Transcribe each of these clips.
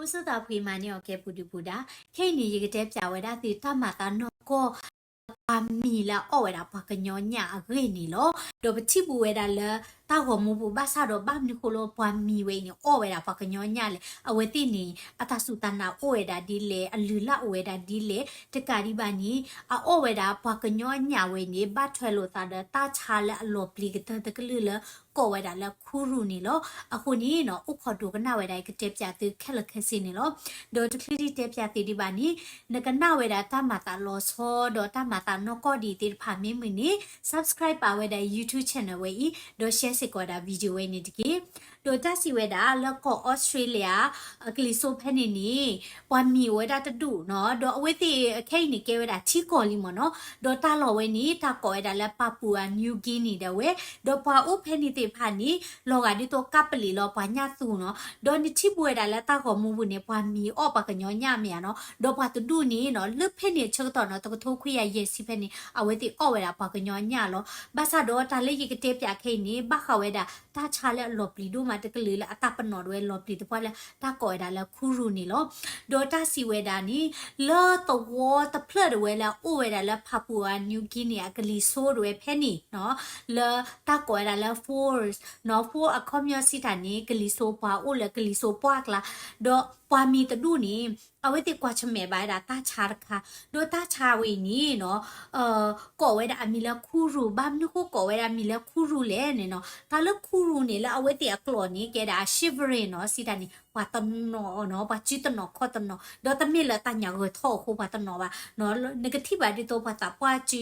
ဖိစၢသးဖှံမၤန့ၢ်အီၤကဲပူၤဒုၣ်ပူၤဒါ, ခဲအံၤန့ၣ် ယကတဲပၠးဝဲဒၣ်သုတၢ်မၤသးနီၢ်ကီၢ် ပှၤမံၤလၢအအီၣ်ဝဲဒၣ်ပှၤကညီညၣ်အဂ့ၢ်န့ၣ်လီၤ. ဒီးပထံၣ်ဘူးဝဲဒၣ်လၢ တၢ်ဂီၤမူပူၤဘၣ်ဆၣ်ဒီး ဘၣ်မနုၤဃိလၢပှၤမံၤဝဲအံၤန့ၣ် အီၣ်ဝဲဒၣ်ပှၤကညီညၣ်လဲၣ်, အဝဲသ့ၣ်န့ၣ် အတၢ်စူၢ်တၢ်နာ်အိၣ်ဝဲဒၣ်ဒ်လဲၣ်, အလုၢ်အလၢ်အိၣ်ဝဲဒၣ်ဒ်လဲၣ်, တကးဒံးဘၣ်န့ၣ် အအီၣ်ဝဲဒၣ်ပှၤကညီညၣ်ဝဲအံၤန့ၣ် ဘၣ်ထွဲလိာ်သးဒီးတၢ်ဆါလၢအလီၤပျံၤကတၢၢ်တကလုာ်လၢ ကိးဝဲဒၣ်လၢခူရူၢ်န့ၣ်လီၤ. အဃိန့ၣ်နီၤ အိၣ်ခိးဒိကနၣ်ဝဲဒၣ် ယကတဲပၠးသုခဲလၢာ်ခဲဆ့န့ၣ်လီၤ. ဒီးတချုးဒံးတဲပၠးသုဒံးဘၣ်န့ၣ် နကနၣ်ဝဲဒၣ်တၢ်မၤသးလီၤဆီ ဒီးတၢ်မၤသးနီၢ်ကီၢ်ဒ်အံၤသ့ၣ်တဖၣ်မ့ၢ်မုာ်န့ၣ် subscribe ပာ်ဝဲဒၣ် YouTube channel ဝဲအံၤ ဒီး share စ့ၢ်ကီးဝဲဒၣ် video ဝဲန့ၣ်တက့ၢ်. ဒီးတၢ်စံးဝဲဒၣ်လၢကီၢ်အီစထြ့လယါ ကလံၤစိးဖဲန့ၣ်န့ၣ် ပှၤမံၤအိၣ်ဝဲဒၣ်တဒူၣ်နီၤ, ဒီးအဝဲသ့ၣ်ခဲအံၤန့ၣ် ကဲဝဲဒၣ်ထံကီၢ်လံမ့ၢ်နီၤ, ဒီးတၢ်လီၢ်ဝဲန့ၣ် တၢ်ကိးဝဲဒၣ်လၢ Papua New Guinea ဒၣ်ဝဲ, ဒီးပှၤအိၣ်ဖဲန့ၣ်သ့ၣ်တဖၣ်န့ၣ် လီၤဂာ်ဒ်သိးကပလံးလီၤပှၤညၣ်သူနီၤ, ဒီးနထံၣ်ဘူးဝဲဒၣ်လၢတၢ်ဂီၤမူပူၤန့ၣ် ပှၤမံၤအီၣ်ပှၤကညီညၣ်မ့ၢ်ဧါနီၤ, ဒီးပှၤတဒူၣ်န့ၣ်နီၤ လၢဖဲန့ၣ်အဆၢကတီၢ်နီၤ တကထိခွံကယၤယဲၢ်ဆံဖဲန့ၣ် အဝဲသ့ၣ်အီၣ်ဝဲဒၣ်ပှၤကညီညၣ်လီၤ. ဘၣ်ဆၣ်ဒီးတၢ်လၢယကတဲပၠးခဲအံၤန့ၣ် ဘၣ်ဃးဝဲဒၣ် တၢ်ဆါလၢအလီၤပျံၤဒိၣ်မးတကလုာ်လၢအတၢ်ပနီၣ်ဒၣ်ဝဲလီၤပျံၤသပှၢ်လၢတၢ်ကိးဝဲဒၣ်လၢခူရူၢ်န့ၣ်လီၤ. ဒီးတၢ်စံးဝဲဒၣ်န့ၣ် လၢသဝီတဖျၢၣ်ဒၣ်ဝဲလၢအအိၣ်ဝဲဒၣ်လၢ Papua New Guinea အကလံၤစိးဒၣ်ဝဲဖဲန့ၣ်နီၤ လၢတၢ်ကိးဝဲဒၣ်လၢ Faroes နီၤ, Faroes အခီပညီစံးတၢ်န့ၣ် ကလံၤစိးပှၤအိၣ်လၢကလံၤစိးပှၢ်ကျါ, ဒီးပှၤမံၤတဒူၣ်န့ၣ် အဝဲသ့ၣ်ကွၢ်ဆၢၣ်မဲာ်ဘၣ်ဝဲဒၣ်တၢ်ဆါတခါ, ဒီးတၢ်ဆါဝဲအံၤန့ၣ်နီၤ ကိးဝဲဒၣ်အမံၤလၢခူရူၢ်, ဘၣ်မနုၤဃိကိးဝဲဒၣ်အမံၤလၢခူရူၢ်လဲၣ်န့ၣ်နီၤ, တၢ်လၢခူရူၢ်န့ၣ် လၢအဝဲသ့ၣ်အကျိာ်န့ၣ် ကဲဒၣ် shivering နီၤ, စံးတၢ်န့ၣ် ပှၤတနီၣ်နီၤ, ပှၤစုတနီၣ်ခီၣ်တနီၣ်, ဒီးတမ့ၢ်လၢတၢ်ညၣ်ဂၢၢ်ထီၣ်အဃိပှၤတနီၣ်ဘၣ်နီၤ, နကထံၣ်ဘၣ်ဒ်သိးပှၤသးပှၢ်စု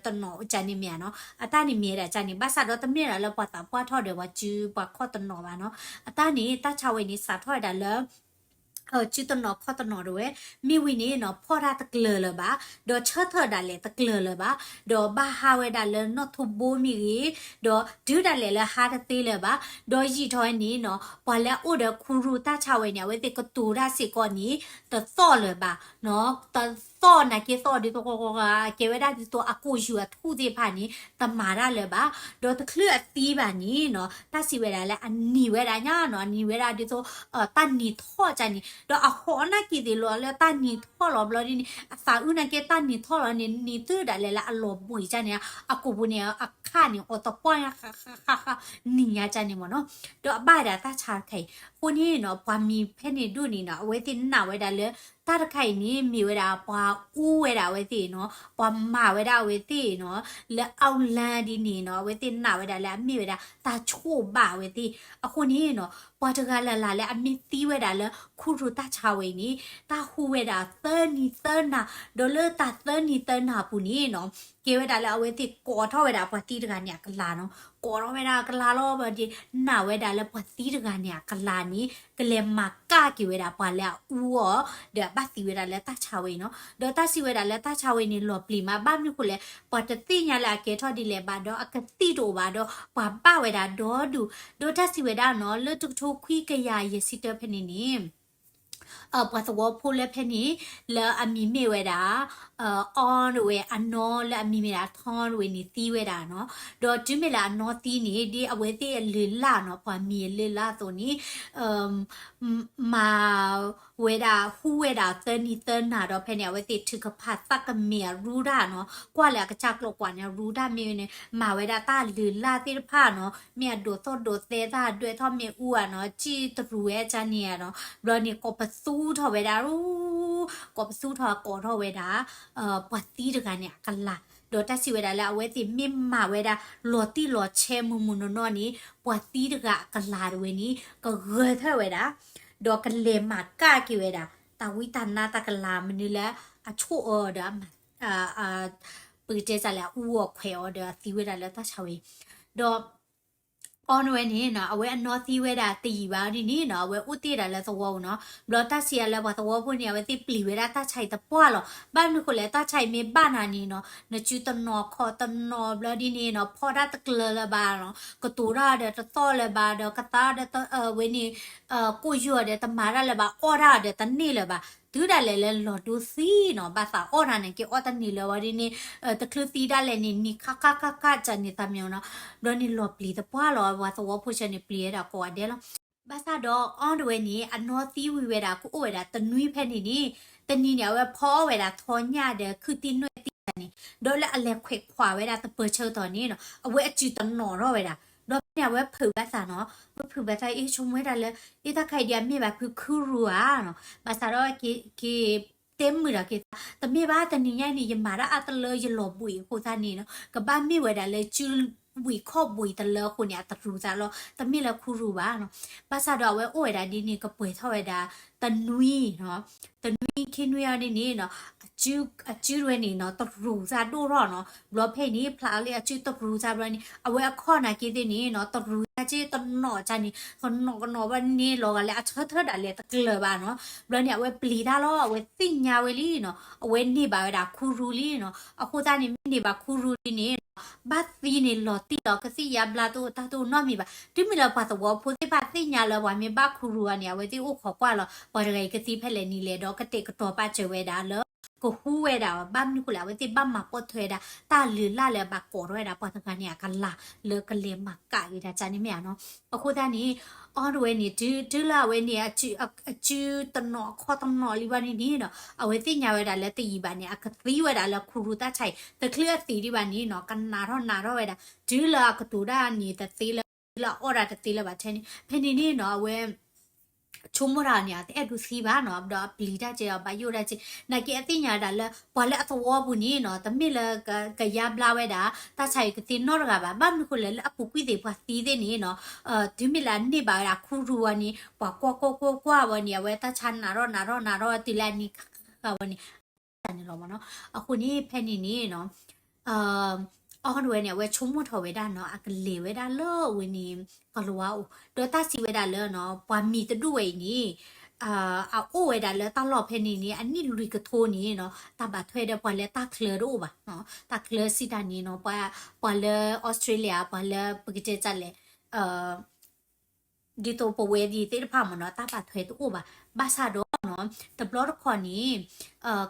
တနီၣ်ကန့ၣ်မ့ၢ်ဧါနီၤ, အတၢ်န့ၣ်မ့ၢ်ဝဲဒၣ်ကန့ၣ်, ဘၣ်ဆၣ်ဒီးတမ့ၢ်ဒၣ်လၢပှၤသးပှၢ်ထီၣ်ဒီးပှၤစုပှၤခီၣ်တနီၣ်ဘၣ်နီၤ, အတၢ်န့ၣ် တၢ်ဆါဝဲန့ၣ် စးထီၣ်ဝဲဒၣ်လၢ စုတနီၣ်ခီၣ်တနီၣ်ဒၣ်ဝဲ, မ့ၢ်ဝံၤန့ၣ်နီၤ ဖီၣ်တၢ်တကျၢၤလၢၤဘၣ်, ဒီးဆၢထၢၣ်ဒၣ်လဲာ်တကျၢၤလၢၤဘၣ်, ဒီးဘၣ်ဟးဝဲဒၣ်လၢနီၣ်ထိးဘိမ့ၢ်ဂ့ၤ, ဒီးတုၤဒၣ်လဲာ်လၢဟးတသ့လၢၤဘၣ်, ဒီးယံာ်ထီၣ်ဝဲန့ၣ်နီၤ ပှၤလၢအအိၣ်ဒီးခူရူၢ်တၢ်ဆါဝဲန့ၣ် အဝဲသ့ၣ်ကတိၤတၢ်စ့ၢ်ကီးန့ၣ် တသီၣ်လၢၤဘၣ်နီၤ, တသီၣ်နာ်က့သီၣ်ဒ်သိး ကဲဝဲဒၣ်ဒ်သိးအကိာ်ယူၢ်အထူၣ်သ့ၣ်တဖၣ်န့ၣ် တမၤတၢ်လၢၤဘၣ်, ဒီးတချုးအသံဘၣ်န့ၣ်နီၤ တၢ်စံးဝဲဒၣ်လၢအနံၤဝဲဒၣ်ညါနီၤ, အနံၤဝဲဒၣ်ဒ်သိး တၢ်နံၤထီၣ်ကန့ၣ်, ဒီးအဟီၣ်နာ်က့သ့ၣ်လီၤလၢတၢ်နံၤထီၣ်လီၤဘျီဒ်န့ၣ် အသးအုးနာ်က့တၢ်နံၤထီၣ်လီၤန့ၣ် နံၤတုၤဒၣ်လဲာ်လၢအလီၤဘှံးကန့ၣ် အကိာ်ပူၤန့ၣ် အခၣ်န့ၣ် အီၣ်တပှၢ်ညါ ဃၣ်ဃၣ်ဃၣ်ဃၣ် နံၤညါကန့ၣ်မ့ၢ်နီၤ, ဒီးအဘၣ်ဝဲဒၣ်တၢ်ဆါတခါအံၤ, အဃိန့ၣ်နီၤ ပှၤမံၤဖဲန့ၣ်ဒိၣ်န့ၣ်နီၤ အဝဲသ့ၣ်နာ်ဝဲဒၣ်လၢ တၢ်တခါအံၤန့ၣ် မ့ၢ်ဝဲဒၣ်ပှၤအူဝဲဒၣ်အဝဲသ့ၣ်နီၤ, ပှၤမၤဝဲဒၣ်အဝဲသ့ၣ်နီၤ, လၢ outland ဒ်န့ၣ်နီၤ အဝဲသ့ၣ်နာ်ဝဲဒၣ်လၢအမ့ၢ်ဝဲဒၣ်တၢ်ဆိၣ်ဘၣ်အဝဲသ့ၣ်, အဃိန့ၣ်နီၤ ပှၤတဂၤလၢ်လၢ်လၢအမ့ၢ်သံဝဲဒၣ်လၢခူရူၢ်တၢ်ဆါဝဲအံၤန့ၣ် တၢ်ဟူးဝဲဒၣ်သၢနံၤသၢနၤ, ဒီးလၢတၢ်သၢနံၤသၢနၤအပူၤန့ၣ်နီၤ ကဲဝဲဒၣ်လၢအဝဲသ့ၣ်ကိးထီၣ်ဝဲဒၣ်ပှၤသံတဂၤန့ၣ်အကလၤနီၤ, ကိးထီၣ်ဝဲဒၣ်အကလၤလီၤ, ဘျီဒ်နာ်ဝဲဒၣ်လၢပှၤသံတဂၤန့ၣ်အကလၤန့ၣ် ကလဲၤမၤကၣ်က့ၤဝဲဒၣ်ပှၤလၢအအူအီၤ, ဒီးအဘၣ်သံဝဲဒၣ်လၢတၢ်ဆါဝဲအံၤနီၤ, ဒီးတၢ်စံးဝဲဒၣ်လၢတၢ်ဆါဝဲအံၤန့ၣ် လီၤပျံၤမး ဘၣ်မနုၤဃိလဲၣ်, ပှၤတသ့ၣ်ညါလၢအကဲထီၣ်ဒ်လဲၣ်ဘၣ်ဒီး အကသံၣ်တအိၣ်ဘၣ်ဒီး ပှၤဘၣ်ဝဲဒၣ်ဒီဒူၣ်, ဒီးတၢ်စံးဝဲဒၣ်နီၤ လၢတကထိခွံကယၤယဲၢ်ဆံတၢဖဲန့ၣ်န့ၣ် ပှၤသဝီဖိလၢဖဲန့ၣ် လၢအမံၤမ့ၢ်ဝဲဒၣ် အီဒၣ်ဝဲအနီၢ်လၢအမံၤမ့ၢ်ဒၣ်ထီဒၣ်ဝဲန့ၣ်သံဝဲဒၣ်နီၤ, ဒီးတုၤမ့ၢ်လၢအနီၢ်သံန့ၣ် ဒ်အဝဲသ့ၣ်အလုၢ်အလၢ်နီၤ ပှၤမံၤအလုၢ်အလၢ်အသိးန့ၣ် မၤဝဲဒၣ်ဟူးဝဲဒၣ်သၢနံၤသၢနၤဒီးဖဲန့ၣ် အဝဲသ့ၣ်ထုးကဖၣ်သးကမဲာ်အရူတၢ်နီၤ, ကွၢ်လၢအကစၢ်ကျိာ်ကွၢ်န့ၣ် အရူတၢ်မ့ၢ်ဝဲန့ၣ် မၤဝဲဒၣ်တၢ်လုၢ်လၢ်သ့ၣ်တဖၣ်နီၤ, မ့ၢ်အဒိးသီၣ်ဒိးသဲတၢ်ဒွဲၣ်ထီၣ်မ့ၣ်အူဧါနီၤ, စံၣ်တရူးဝဲအကန့ၣ်ဧါနီၤ, ဘျီန့ၣ် ကိးပသူထီၣ်ဝဲဒၣ် ကိးပသူထီၣ်ကိးထီၣ်ဝဲဒၣ် ပှၤသံတဂၤန့ၣ်အကလၤ, ဒီးတၢ်စံးဝဲဒၣ်လၢအဝဲသ့ၣ်မ့ၢ်မၤဝဲဒၣ် လီၤတံၢ်လီၤဆဲးမုၢ်မုၢ်နီၢ်နီၢ်န့ၣ် ပှၤသံတဂၤအကလၤတဝဲန့ၣ် ကဂဲၤထၢၣ်ဝဲဒၣ်, ဒီးကလဲၤမၤကၣ်က့ၤဝဲဒၣ် တၢ်ဝံတၢ်နါတၢ်ကလၤမနုၤလၢ အဆိၣ်အၢဒီး ပကတဲစ့ၢ်လၢအအူအီၤခွဲးအီၤဒီးအသံဝဲဒၣ်လၢတၢ်ဆါဝဲအံၤ, ဒီး အီနဝဲန့ၣ်နီၤ အဝဲအနီၢ်သံဝဲဒၣ်တယံာ်ဘၣ်ဒ်န့ၣ်နီၤ အဝဲအိၣ်တ့ၢ်ဒၣ်လၢသဝီပူၤနီၤ, ဘျီတၢ်စံးအါလၢပှၤသဝီဖိန့ၣ် အဝဲသ့ၣ်ပျံၤဝဲဒၣ်တၢ်ဆါအံၤတပှၢ်လီၤ. ဘၣ်မနုၤဃိလဲၣ် တၢ်ဆါအံၤမ့ၢ်ဘၣ်နၤန့ၣ်နီၤ နစုတနီၤခီၣ်တနီၤဘျီဒ်န့ၣ်နီၤ ဖီၣ်တၢ်တကျၢၤလၢၤဘၣ်နီၤ ကတိၤတၢ်ဒီးတသီၣ်လၢၤဘၣ်ဒီး ကသါဒီးဝဲန့ၣ် ကိၣ်ယိၣ်ဒီးတမၤတၢ်လၢၤဘၣ် အီၣ်တၢ်ဒီးတန့ၢ်လၢၤဘၣ် တုၤဒၣ်လဲာ်လၢလီၤဒိသံနီၤ ဘၣ်သးအီၣ်တၢ်န့ၣ်က့ၤအီၣ်တန့ၢ်လၢၤဘၣ်ဒ်န့ၣ် တချုးသံဒၣ်လဲာ်န့ၣ် နံၤခါခါခါခါကန့ၣ်သးမံနီၤ ဘျီန့ၣ်လီၤပျံၤတပှၢ်လီၤ ပှၤသဝီဖိဆၢန့ၣ်ပျံၤဝဲဒၣ်ကိးဂၤဒဲးလီၤ. ဘၣ်ဆၣ်ဒီး all the way န့ၣ် အနီၢ်သံဝံၤဝဲဒၣ် ကအိၣ်ဝဲဒၣ်တနွံဖဲန့ၣ်န့ၣ်, တနံၤန့ၣ် အဝဲဖီအီၣ်ဝဲဒၣ်ထီညၣ်ဒီးခုၣ်တံၢ်နွဲၣ်တံၢ်န့ၣ်, ဒီးလၢအလဲၤခွဲးခွးဝဲဒၣ်တပၢၤဆၢကတီၢ်န့ၣ်နီၤ, အဝဲအစုတနီၤထီၣ်ဝဲဒၣ်, ဒီးဖဲန့ၣ် အဝဲဖုးဘၣ်သးနီၤ, အဝဲဖုးဘၣ်သး အ့ ဆိကမိၣ်ဝဲဒၣ်လၢ အ့ တၢ်ခါအံၤဒ်အမ့ၢ်ဘၣ်ဖုခူရူဧါနီၤ, ဘၣ်ဆၣ်ဒီးက့ၤ က့ၤတဲမုာ်ဒီးက့ၤသး, တမ့ၢ်ဘၣ် တနံၤညါအံၤန့ၣ် ယမၤတၢ်အါတလၢယလီၤဘှံးအဃိသတးန့ၣ်နီၤ, ကဘၣ်မ့ၢ်ဝဲဒၣ်လၢ စုဝံၤခီၣ်ဘှံးတလၢအဃိန့ၣ် အတရူးသးလီၤ, တမ့ၢ်လၢခူရူဘၣ်နီၤ. ဘၣ်ဆၣ်ဒီးအဝဲအိၣ်ဝဲဒၣ်ဒ်န့ၣ် ကပှဲၤထီၣ်ဝဲဒၣ် တနွံနီၤ, တနွံခံနွံအံၤဒ်န့ၣ်နီၤ, အစု အစုတဝဲန့ၣ်နီၤ တရူးသးဒိၣ်ထီၣ်နီၤ, ဘျီဖဲအံၤန့ၣ် ဖျါလၢအစုတရူးသးဘျီန့ၣ် အဝဲအခီၣ်နာ်က့သ့ၣ်န့ၣ်နီၤ တရူးသးက့တနီၤကန့ၣ် ကနီၤကနီၤဘျီန့ၣ် လီၤဂာ်လၢအဆၢထၢၣ်ဒၣ်လဲာ်တကျၢၤဘၣ်နီၤ. ဘျီန့ၣ် အဝဲပျံၤတၢ်လီၤ, အဝဲသ့ၣ်ညါဝဲလံနီၤ, အဝဲန့ၢ်ဘၣ်ဝဲဒၣ်ခူရူလံနီၤ. အဃိသတးန့ၣ် မ့ၢ်န့ၢ်ဘၣ်ခူရူလံန့ၣ်နီၤ, ဘၣ်သံန့ၣ်လီၤတံၢ်လီၤ ကသံၣ်ယါဘျါတအိၣ်တၢ်တအိၣ်နီတမံၤဘၣ်. တုၤမ့ၢ်လၢပှၤသဝီဖိသ့ၣ်တဖၣ်သ့ၣ်ညါလၢပှၤမ့ၢ်ဘၣ်ခူရူအီၤန့ၣ် အဝဲသ့ၣ်အိၣ်ခိးကွၢ်လီၤ ပှၤတဂၤအံၤကသံဖဲလဲၣ်နံၤလဲၣ်ဒီး ကတဲာ်ကတီၤပာ်စၢၤဝဲဒၣ်လၢ ကဟူဝဲဒၣ် ဘၣ်မနုၤဃိလဲၣ် အဝဲသ့ၣ်ဘၣ်မၤပိာ်ထွဲဝဲဒၣ် တၢ်လုၢ်လၢ်လၢအဘၣ်ကိးထီၣ်ဝဲဒၣ်ပှၤတဂၤန့ၣ် အကလၤလၢကလဲၤမၤကၣ်က့ၤတၢ်န့ၣ်မ့ၢ်ဧါနီၤ. အဃိသတးန့ၣ် အီၤတဝဲန့ၣ် တုၤ တုၤလၢအဝဲန့ၣ် အစုတနီၤအခီၣ်တနီၤလံဘၣ်န့ၣ်န့ၣ်နီၤ, အဝဲသ့ၣ်ညါဝဲဒၣ်လၢတယံာ်ဘၣ်န့ၣ် အကသံဝဲဒၣ်လၢခူရူတၢ်ဆါအံၤ တချုးအသံဒံးဘၣ်န့ၣ်နီၤ ကနးထီၣ်နးထီၣ်ဝဲဒၣ် တုၤလၢအကတိၤတၢ်န့ၣ်တသ့လၢ တုၤလၢအအီၣ်ဒၣ်တသ့လၢၤဘၣ်ထဲန့ၣ် ဖဲန့ၣ်န့ၣ်နီၤ အဝဲ ဆိကမိၣ်တၢ်န့ၣ် အတအဲၣ်ဒိးသံဘၣ်နီၤ, ဒီးအပျံၤတၢ်ကဲအီၤ ဘၣ်ယိၣ်တၢ်ကဲ, နာ်က့အသ့ၣ်ညါဝဲဒၣ်လၢ ပှၤလၢအသဝီပူၤန့ၣ်နီၤ တမ့ၢ်လၢကယါဘျါဝဲဒၣ် တၢ်ဆါအံၤကသ့နီတဂၤဘၣ်. ဘၣ်မနုၤဃိလဲၣ် လၢအပူၤကွံာ်သ့ၣ်ပှၤသံသ့ၣ်န့ၣ်နီၤ, တုၤမ့ၢ်လၢအန့ၢ်ဘၣ်ဝဲဒၣ်ခူရူဝဲန့ၣ် ပှၤကွၢ်ကွၢ်ကွၢ်ကွၢ်ဝဲန့ၣ် အဝဲတၢ်ဆါနးထီၣ်နးထီၣ်နးထီၣ် တုၤလၢအနံၤဃၣ်ဃၣ်ဝဲန့ၣ် တၢ်န့ၣ်လီၤမ့ၢ်နီၤ. အဃိန့ၣ် ဖဲန့ၣ်န့ၣ်နီၤ အီၤတဝဲန့ၣ် အဝဲဆိကမိၣ်ထီၣ်ဝဲဒၣ်နီၤ အကလဲၤဝဲဒၣ်လၢအဝဲန့ၣ် ကလၤဝါအိၣ် ဒီးတၢ်စံးဝဲဒၣ်လၢနီၤ ပှၤမံၤတဒူၣ်ဝဲအံၤန့ၣ် အအိၣ်ဝဲဒၣ်လၢတၢ်လီၢ်ဖဲန့ၣ်န့ၣ် အနံၣ်လွံၢ်ကထိန့ၣ်နီၤ တၢ်ဘၣ်ထွဲဒီးပှၤလၢတၢ်ချၢတအိၣ်ဘၣ်နီၤ. တၢ်ချၢစံးတၢ်န့ၣ်နီၤ ပှၤ ပှၤလၢ Australia ပှၤလၢပကတဲတၢ်လဲၣ် ဒ်သိးပဝဲဒ်သ့ၣ်တဖၣ်မ့ၢ်နီၤ တၢ်ဘၣ်ထွဲတအိၣ်ဘၣ်. ဘၣ်ဆၣ်ဒီးနီၤ တဘျီတခီၣ်န့ၣ်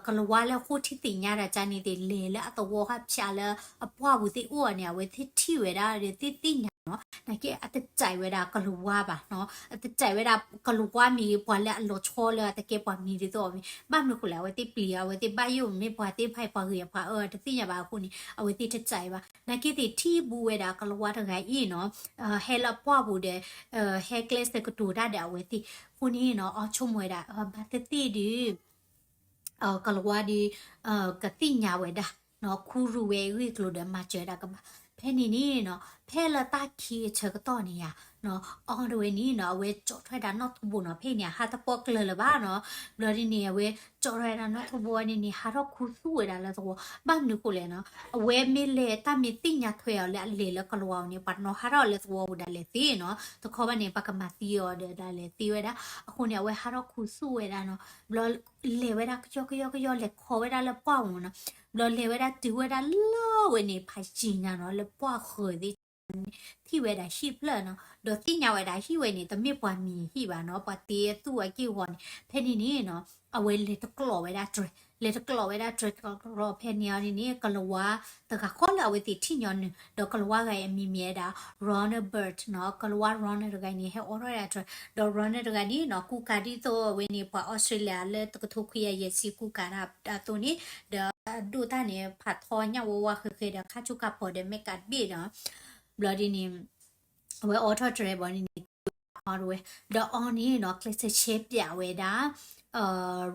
ကလၤဝါလၢအဃိထံသ့ၣ်ညါတၢ်ကန့ၣ်သ့ၣ် လဲၤလၢအသဝီဃၣ်ဖၠးလၢအပှၢ်ပူၤသ့ၣ်အိၣ်န့ၣ် အဝဲသ့ၣ်ထံၣ်ဝဲဒၣ်ဒီးသ့ၣ်သ့ၣ်ညါနီၤ နာ်က့အတကြိုက်ဝဲဒၣ်ကလၤဝါဘၣ်နီၤ အတကြိုက်ဝဲဒၣ်ကလၤဝါမ့ၢ်ဂ့ၤ ပှၤလၢအလီၤဆီလၢအတကဲပှၤမံၤဒ်သိးအီၤမ့ၢ် ဘၣ်မနုၤဃိလဲၣ် အဝဲသ့ၣ်ပျံၤအီၤ အဝဲသ့ၣ်ဘၣ်ယိၣ်မ့ၢ်ပှၤသ့ၣ်တဖၣ်အံၤပှၤဂ့ၤအပှၤအၢတသ့ၣ်ညါဘၣ်အဃိန့ၣ် အဝဲသ့ၣ်တကြိုက်ဘၣ် နာ်က့သ့ၣ်ထံၣ်ဘူးဝဲဒၣ်ကလၤဝါတဂၤအံၤနီၤ ဟဲလၢအပှၢ်ပူၤဒီး ဟဲကျဲးစၢးကတိၤတၢ်ဒီးအဝဲသ့ၣ် အဃိန့ၣ်နီၤ အီၤဆိကမိၣ်ဝဲဒၣ် ဘၣ်သ့ၣ်သ့ၣ်ဒီး ကလၤဝါဒီး ကသ့ၣ်ညါဝဲဒၣ်နီၤ ခူရူဝဲအဂ့ၢ်အကျိၤဒီးမၤစၢၤဝဲဒၣ်ကဘၣ် ဖဲန့ၣ်န့ၣ်နီၤ ဖဲလၢတၢ်ခံအဆၢကတီၢ်န့ၣ်ယါနီၤ အီၤတဝဲန့ၣ်နီၤ အဝဲကၠီထီၣ်ဝဲဒၣ်နီၣ်ထိးဘိနီၤ ဖဲန့ၣ် ဟးတပီၢ်ကျၢၤလၢၤဘၣ်နီၤ ဘျီဒ်န့ၣ် အဝဲကၠီထီၣ်ဝဲဒၣ်နီၣ်ထိးဘိဝဲန့ၣ်န့ၣ် ဟးထီၣ်ခူသူၣ်ဝဲဒၣ်လၢသဝီ ဘၣ်မနုၤဃိလဲၣ်နီၤ အဝဲမ့ၢ်လဲၤတၢ်မ့ၢ်သ့ၣ်ညါထွဲအီၤလၢအလဲၤလၢကလၤဝါန့ၣ် ပှၤနီၤဟးထီၣ်လၢသဝီပူၤဒၣ်လဲာ်သ့နီၤ တခီဘၣ်န့ၣ် ပှၤကမၤသံအီၤဒီးဒၣ်လဲာ်သ့ဝဲဒၣ် အဃိန့ၣ် အဝဲဟးထီၣ်ခူသူၣ်ဝဲဒၣ်နီၤ ဘျီလဲၤဝဲဒၣ်ကယီကယီကယီလဲၤခီဝဲဒၣ်လၢပှၢ်ပူၤနီၤ ဘျီလဲၤဝဲဒၣ်တုၤဝဲဒၣ်လၢဝဲန့ၣ် ဖးယံၤညါနီၤ လၢပှၢ်ဃၢၤသ့ၣ် ထံၣ်ဝဲဒၣ်ဟံၣ်ဖျၢၣ်နီၤ ဒီးသ့ၣ်ညါဝဲဒၣ်ဟံၣ်ဝဲန့ၣ် တမ့ၢ်ပှၤမံၤဟံၣ်ဘၣ်နီၤ ပှၤတ့အသူၣ်အက့ၢ်အဂီၤန့ၣ် ဖဲန့ၣ်န့ၣ်နီၤ အဝဲလဲၤတကျိးဝဲဒၣ်တြဲၤ လဲၤတကျိးဝဲဒၣ်တြဲၤတကျိးဖဲန့ၣ်အီၤန့ၣ်န့ၣ် ကလၤဝါတဂၤဃီလၢအဝဲသ့ၣ်ထံၣ်ညီနုၢ် ဒီးကလၤဝါဂၤအံၤအမံၤမ့ၢ်ဝဲဒၣ် Ronald Burt နီၤ ကလၤဝါ Ronald တဂၤန့ၣ် ဟဲအိးထီၣ်ဝဲဒၣ်တြဲၤ ဒီး Ronald တဂၤန့ၣ်နီၤ ကူကၤဒ်သိးအဝဲန့ၣ် ပှၤ Australia လၢတကထိခွံကယၤယဲၢ်ဆံကူကၤတၢ်အသိးန့ၣ် ဒီးအဒိၣ်တၢ်န့ၣ် ဖးထီညၣ်ဝါဝါဃဲဃဲဒီး ခါဆူၣ်ခါဖီဒီးမဲာ်ကးဘ့ၣ်ဒီး ဘျီဒ်န့ၣ် အဝဲအိးထီၣ်တြဲၤဘီန့ၣ်န့ၣ် အီၤတဝဲ ဒီးအီၤန့ၣ်နီၤ ကျဲးစၢးရှဲပၠးဝဲဒၣ်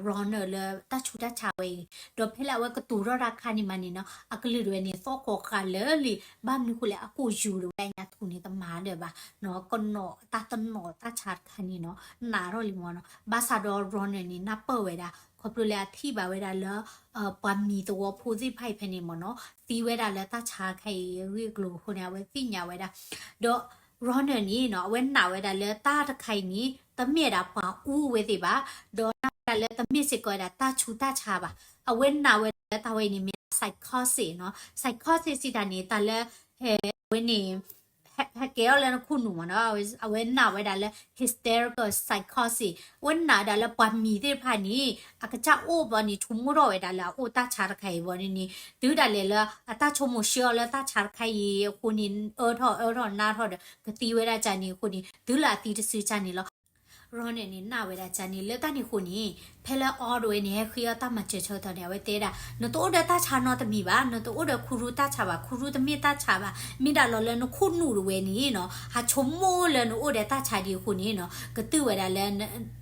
Ronald လၢတၢ်ဆူးတၢ်ဆါဝဲအံၤ ဒီးဖဲလၢအဝဲကတိၤထီၣ်တၢ်အခါန့ၣ်မးန့ၣ်နီၤ အကလုၢ်တဝဲန့ၣ် သီၣ်ကိးဃာ်လၢာ်လံ ဘၣ်မနုၤဃိလဲၣ် အကိာ်ယူၤတဝဲအညါထူၣ်န့ၣ် တမၤလၢၤဘၣ်နီၤ ကနီၤတၢ်တနီၤတၢ်ဆါတခါန့ၣ်နီၤ နးထီၣ်လံမ့ၢ်နီၤ ဘၣ်ဆၣ်ဒီး Ronald န့ၣ် နၢ်ပၢၢ်ဝဲဒၣ် ခီဖျိလၢအထံၣ်ဘၣ်ဝဲဒၣ်လၢ ပှၤမံၤသဝီဖိသ့ၣ်တဖၣ်အံၤဖဲန့ၣ်မ့ၢ်နီၤ သံဝဲဒၣ်လၢတၢ်ဆါတခါအံၤအဂ့ၢ်အကျိၤအဃိန့ၣ် အဝဲသ့ၣ်ညါဝဲဒၣ် ဒီး Ronald န့ၣ်နီၤ အဝဲနာ်ဝဲဒၣ်လၢတၢ်တခါအံၤန့ၣ် တမ့ၢ်ဒၣ်ပှၤအူအဝဲသ့ၣ်ဘၣ် ဒီးနာ်ဝဲဒၣ်လၢတမ့ၢ်စ့ၢ်ကီးဝဲဒၣ်တၢ်ဆူးတၢ်ဆါဘၣ် အဝဲနာ်ဝဲဒၣ်လၢတၢ်ဝဲအံၤန့ၣ်မ့ၢ် psychosis နီၤ psychosis စံးတၢ်န့ၣ် တၢ်လၢ အဝဲန့ၣ် ဟဲကဲထီၣ်လၢနခိၣ်နူာ်မ့ၢ်နီၤ အဝဲနာ်ဝဲဒၣ်လၢ hysterical psychosis အဝဲနာ်ဝဲဒၣ်လၢပှၤမံၤသ့ၣ်တဖၣ်န့ၣ် အကစၢ်အိၣ်ဘီန့ၣ် ဆိကမိၣ်ထီၣ်ဝဲဒၣ်လၢအအိၣ်တၢ်ဆါတခါအံၤဘီန့ၣ်န့ၣ် တုၤဒၣ်လဲာ်လၢအတၢ်ဆိကမိၣ်ရှဲအီၤလၢတၢ်ဆါတခါအံၤအဃိန့ၣ် အၢထီၣ်အၢထီၣ်နးထီၣ်ဒီး ကသံဝဲဒၣ်ကန့ၣ်အဃိန့ၣ် တုၤလၢအသံတစုကန့ၣ်လီၤ. Ronald န့ၣ် နာ်ဝဲဒၣ်ကန့ၣ် လၢတၢ်န့ၣ်အဃိန့ၣ် ဖဲလၢ Audrey န့ၣ် ဟဲဃ့အီၣ်တၢ်မၤစၢၤဆၢကတီၢ်န့ၣ် အဝဲတဲဒၣ် နတအိၣ်ဒီးတၢ်ဆါနီတမံၤဘၣ်, နတအိၣ်ဒီးခူရူတၢ်ဆါဘၣ်, ခူရူတမ့ၢ်တၢ်ဆါဘၣ်, မ့ၢ်ဒၣ်လီၤလၢနခိၣ်နူာ်တဝဲန့ၣ်နီၤ ဟးဆိကမိၣ်လၢနအိၣ်ဒီးတၢ်ဆါဒ်အဃိန့ၣ်နီၤ ကတုၤဝဲဒၣ်လၢ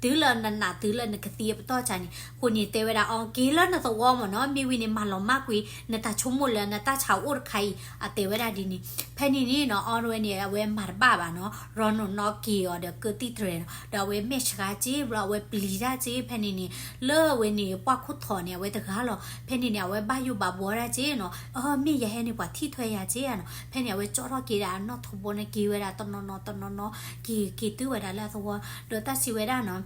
တုၤလၢနနာ်တုၤလၢနကသံအပတီၢ်ကန့ၣ် အဃိန့ၣ်တဲဝဲဒၣ် အီၤ က့ၤလၢနသဝီမ့ၢ်နီၤ, မ့ၢ်ဝံၤန့ၣ် မၤလီၤမၢ်ကွံာ် နတၢ်ဆိကမိၣ်လၢနတၢ်ဆါအိၣ်တခါအံၤ အတဲဝဲဒၣ်ဒ်န့ၣ်. ဖဲန့ၣ်န့ၣ်နီၤ Audrey န့ၣ် အဝဲမၤတဘၣ်ဘၣ်နီၤ, Ronald နီၣ်က့ၤအီၤဒီးကၢတံၢ်တြဲၤနီၤ, ဒီးအဝဲမဲာ်ဆှးက့ၤ ဘျီအဝဲပျံၤတၢ်က့ၤ ဖဲန့ၣ်န့ၣ် လၢအဝဲန့ၣ် ပှၢ်ခိၣ်ထံးန့ၣ် အဝဲတဂၤလီၤ. ဖဲန့ၣ်န့ၣ် အဝဲဘၣ်ယိၣ်ဘၣ်ဘှီတၢ်က့ၤနီၤ, အၢ မ့ၢ်ယဟဲန့ၣ် ပှၤထံၣ်ထွဲယၤက့ၤနီၤ. ဖဲန့ၣ် အဝဲကၠီထီၣ်က့ၤဒၣ်အနီၣ်ထိးဘိန့ၣ် က့ၤဝဲဒၣ်တနီၤနီၤတနီၤနီၤ က့ၤက့ၤတုၤဝဲဒၣ်လၢအသဝီ, ဒီးတၢ်စံးဝဲဒၣ်နီၤ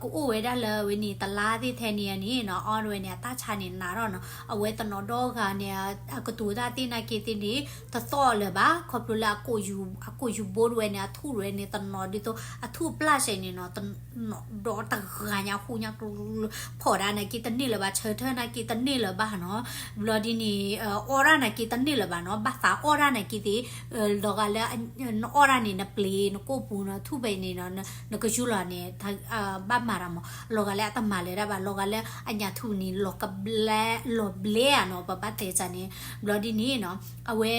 ကအိၣ်ဝဲဒၣ်လၢအဝဲန့ၣ် တလါသ့ၣ်ထဲန့ၣ်န့ၣ်နီၤ Audrey န့ၣ် အတၢ်ဆါန့ၣ်နးထီၣ်နီၤ, အဝဲတနီၤဒီဂၤန့ၣ် အကတိၤတၢ်သ့ၣ်နာ်က့သ့ၣ်န့ၣ် တသီၣ်လၢၤဘၣ်, ခီဖျိလၢအကိာ်ယူၤဘိတဝဲန့ၣ် အထူၣ်တဝဲန့ၣ် တနီၤဒ်သိး အထူၣ်အပျၢ်စဲန့ၣ်နီၤ တနီၤဒီတဂၤညါဃူညါကျိၤ ဖီၣ်ဒၣ်နာ်က့တန့ၢ်လၢၤဘၣ်, ဆၢထၢၣ်နာ်က့တန့ၢ်လၢၤဘၣ်နီၤ, ဘျီဒ်န့ၣ် အီၣ်ဒၣ်နာ်က့တန့ၢ်လၢၤဘၣ်နီၤ, ဘၣ်သးအီၣ်ဒၣ်နာ်က့သ့ၣ် လီၤဂာ်လၢ နအီၣ်ဒၣ်န့ၣ် နပျ့ၤနကိာ်ပူၤနထူၣ်ဖဲန့ၣ်နီၤ နကယူၤလီၤန့ၣ် ဘၣ်မၤတၢ်မး လီၤဂာ်လၢအတမၤလၢၤဒၣ်ဘၣ်, လီၤဂာ်လၢအညၣ်ထူၣ်န့ၣ် လီၤကဘျဲ လီၤဘျဲဧါနီၤ ပဘၣ်တဲတၢ်န့ၣ်, ဘျီဒ်န့ၣ်နီၤ အဝဲ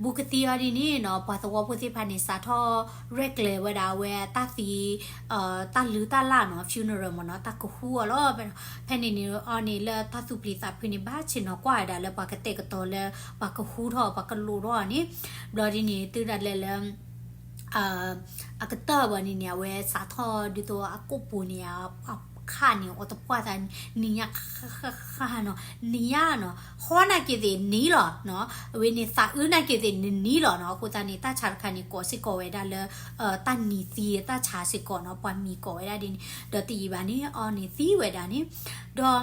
ဘူးကသံအီၤဒ်န့ၣ်နီၤ ပှၤသဝီဖိသ့ၣ်တဖၣ်န့ၣ် စးထီၣ်ရဲၣ်ကျဲၤဝဲဒၣ်အဝဲအတၢ်သံ တၢ်လုၢ်တၢ်လၢ်နီၤ funeral မ့ၢ်နီၤ တၢ်ကဟူအီၤလီၤ. ဖဲန့ၣ်န့ၣ်အီၤန့ၣ် လၢတၢ်သူၣ်ပျံၤသးဖုးန့ၣ် ဘၣ်ဆ့ၣ်နီၤကွၢ်ဝဲဒၣ်လၢပှၤကတဲာ်ကတီၤလၢ ပှၤကဟူထီၣ် ပှၤကလိာ်ထီၣ်အီၤန့ၣ်, ဘျီဒ်န့ၣ် တုၤဒၣ်လဲာ်လၢ အကတၢၢ်ဘၣ်န့ၣ်န့ၣ် အဝဲစးထီၣ်ဒ်သိးအကိာ်ပူၤန့ၣ် အခါန့ၣ် အီၤတပှၢ်သး နံၤညါဃၣ်ဃၣ်ဃၣ်နီၤ နံၤညါနီၤ ဟီၣ်နာ်က့သ့ၣ်နံၤလီၤနီၤ အဝဲန့ၣ်သးအုးနာ်က့သ့ၣ်နံၤလီၤနီၤ အဃိသတးန့ၣ် တၢ်ဆါတခါန့ၣ် ကိးစ့ၢ်ကီးဝဲဒၣ်လၢ တၢ်နံၤသံတၢ်ဆါစ့ၢ်ကီးနီၤ ပှၤမံၤကိးဝဲဒၣ်ဒ်န့ၣ် ဒီးတယံာ်ဘၣ်န့ၣ် အီၤန့ၣ်သံဝဲဒၣ်န့ၣ် ဒီး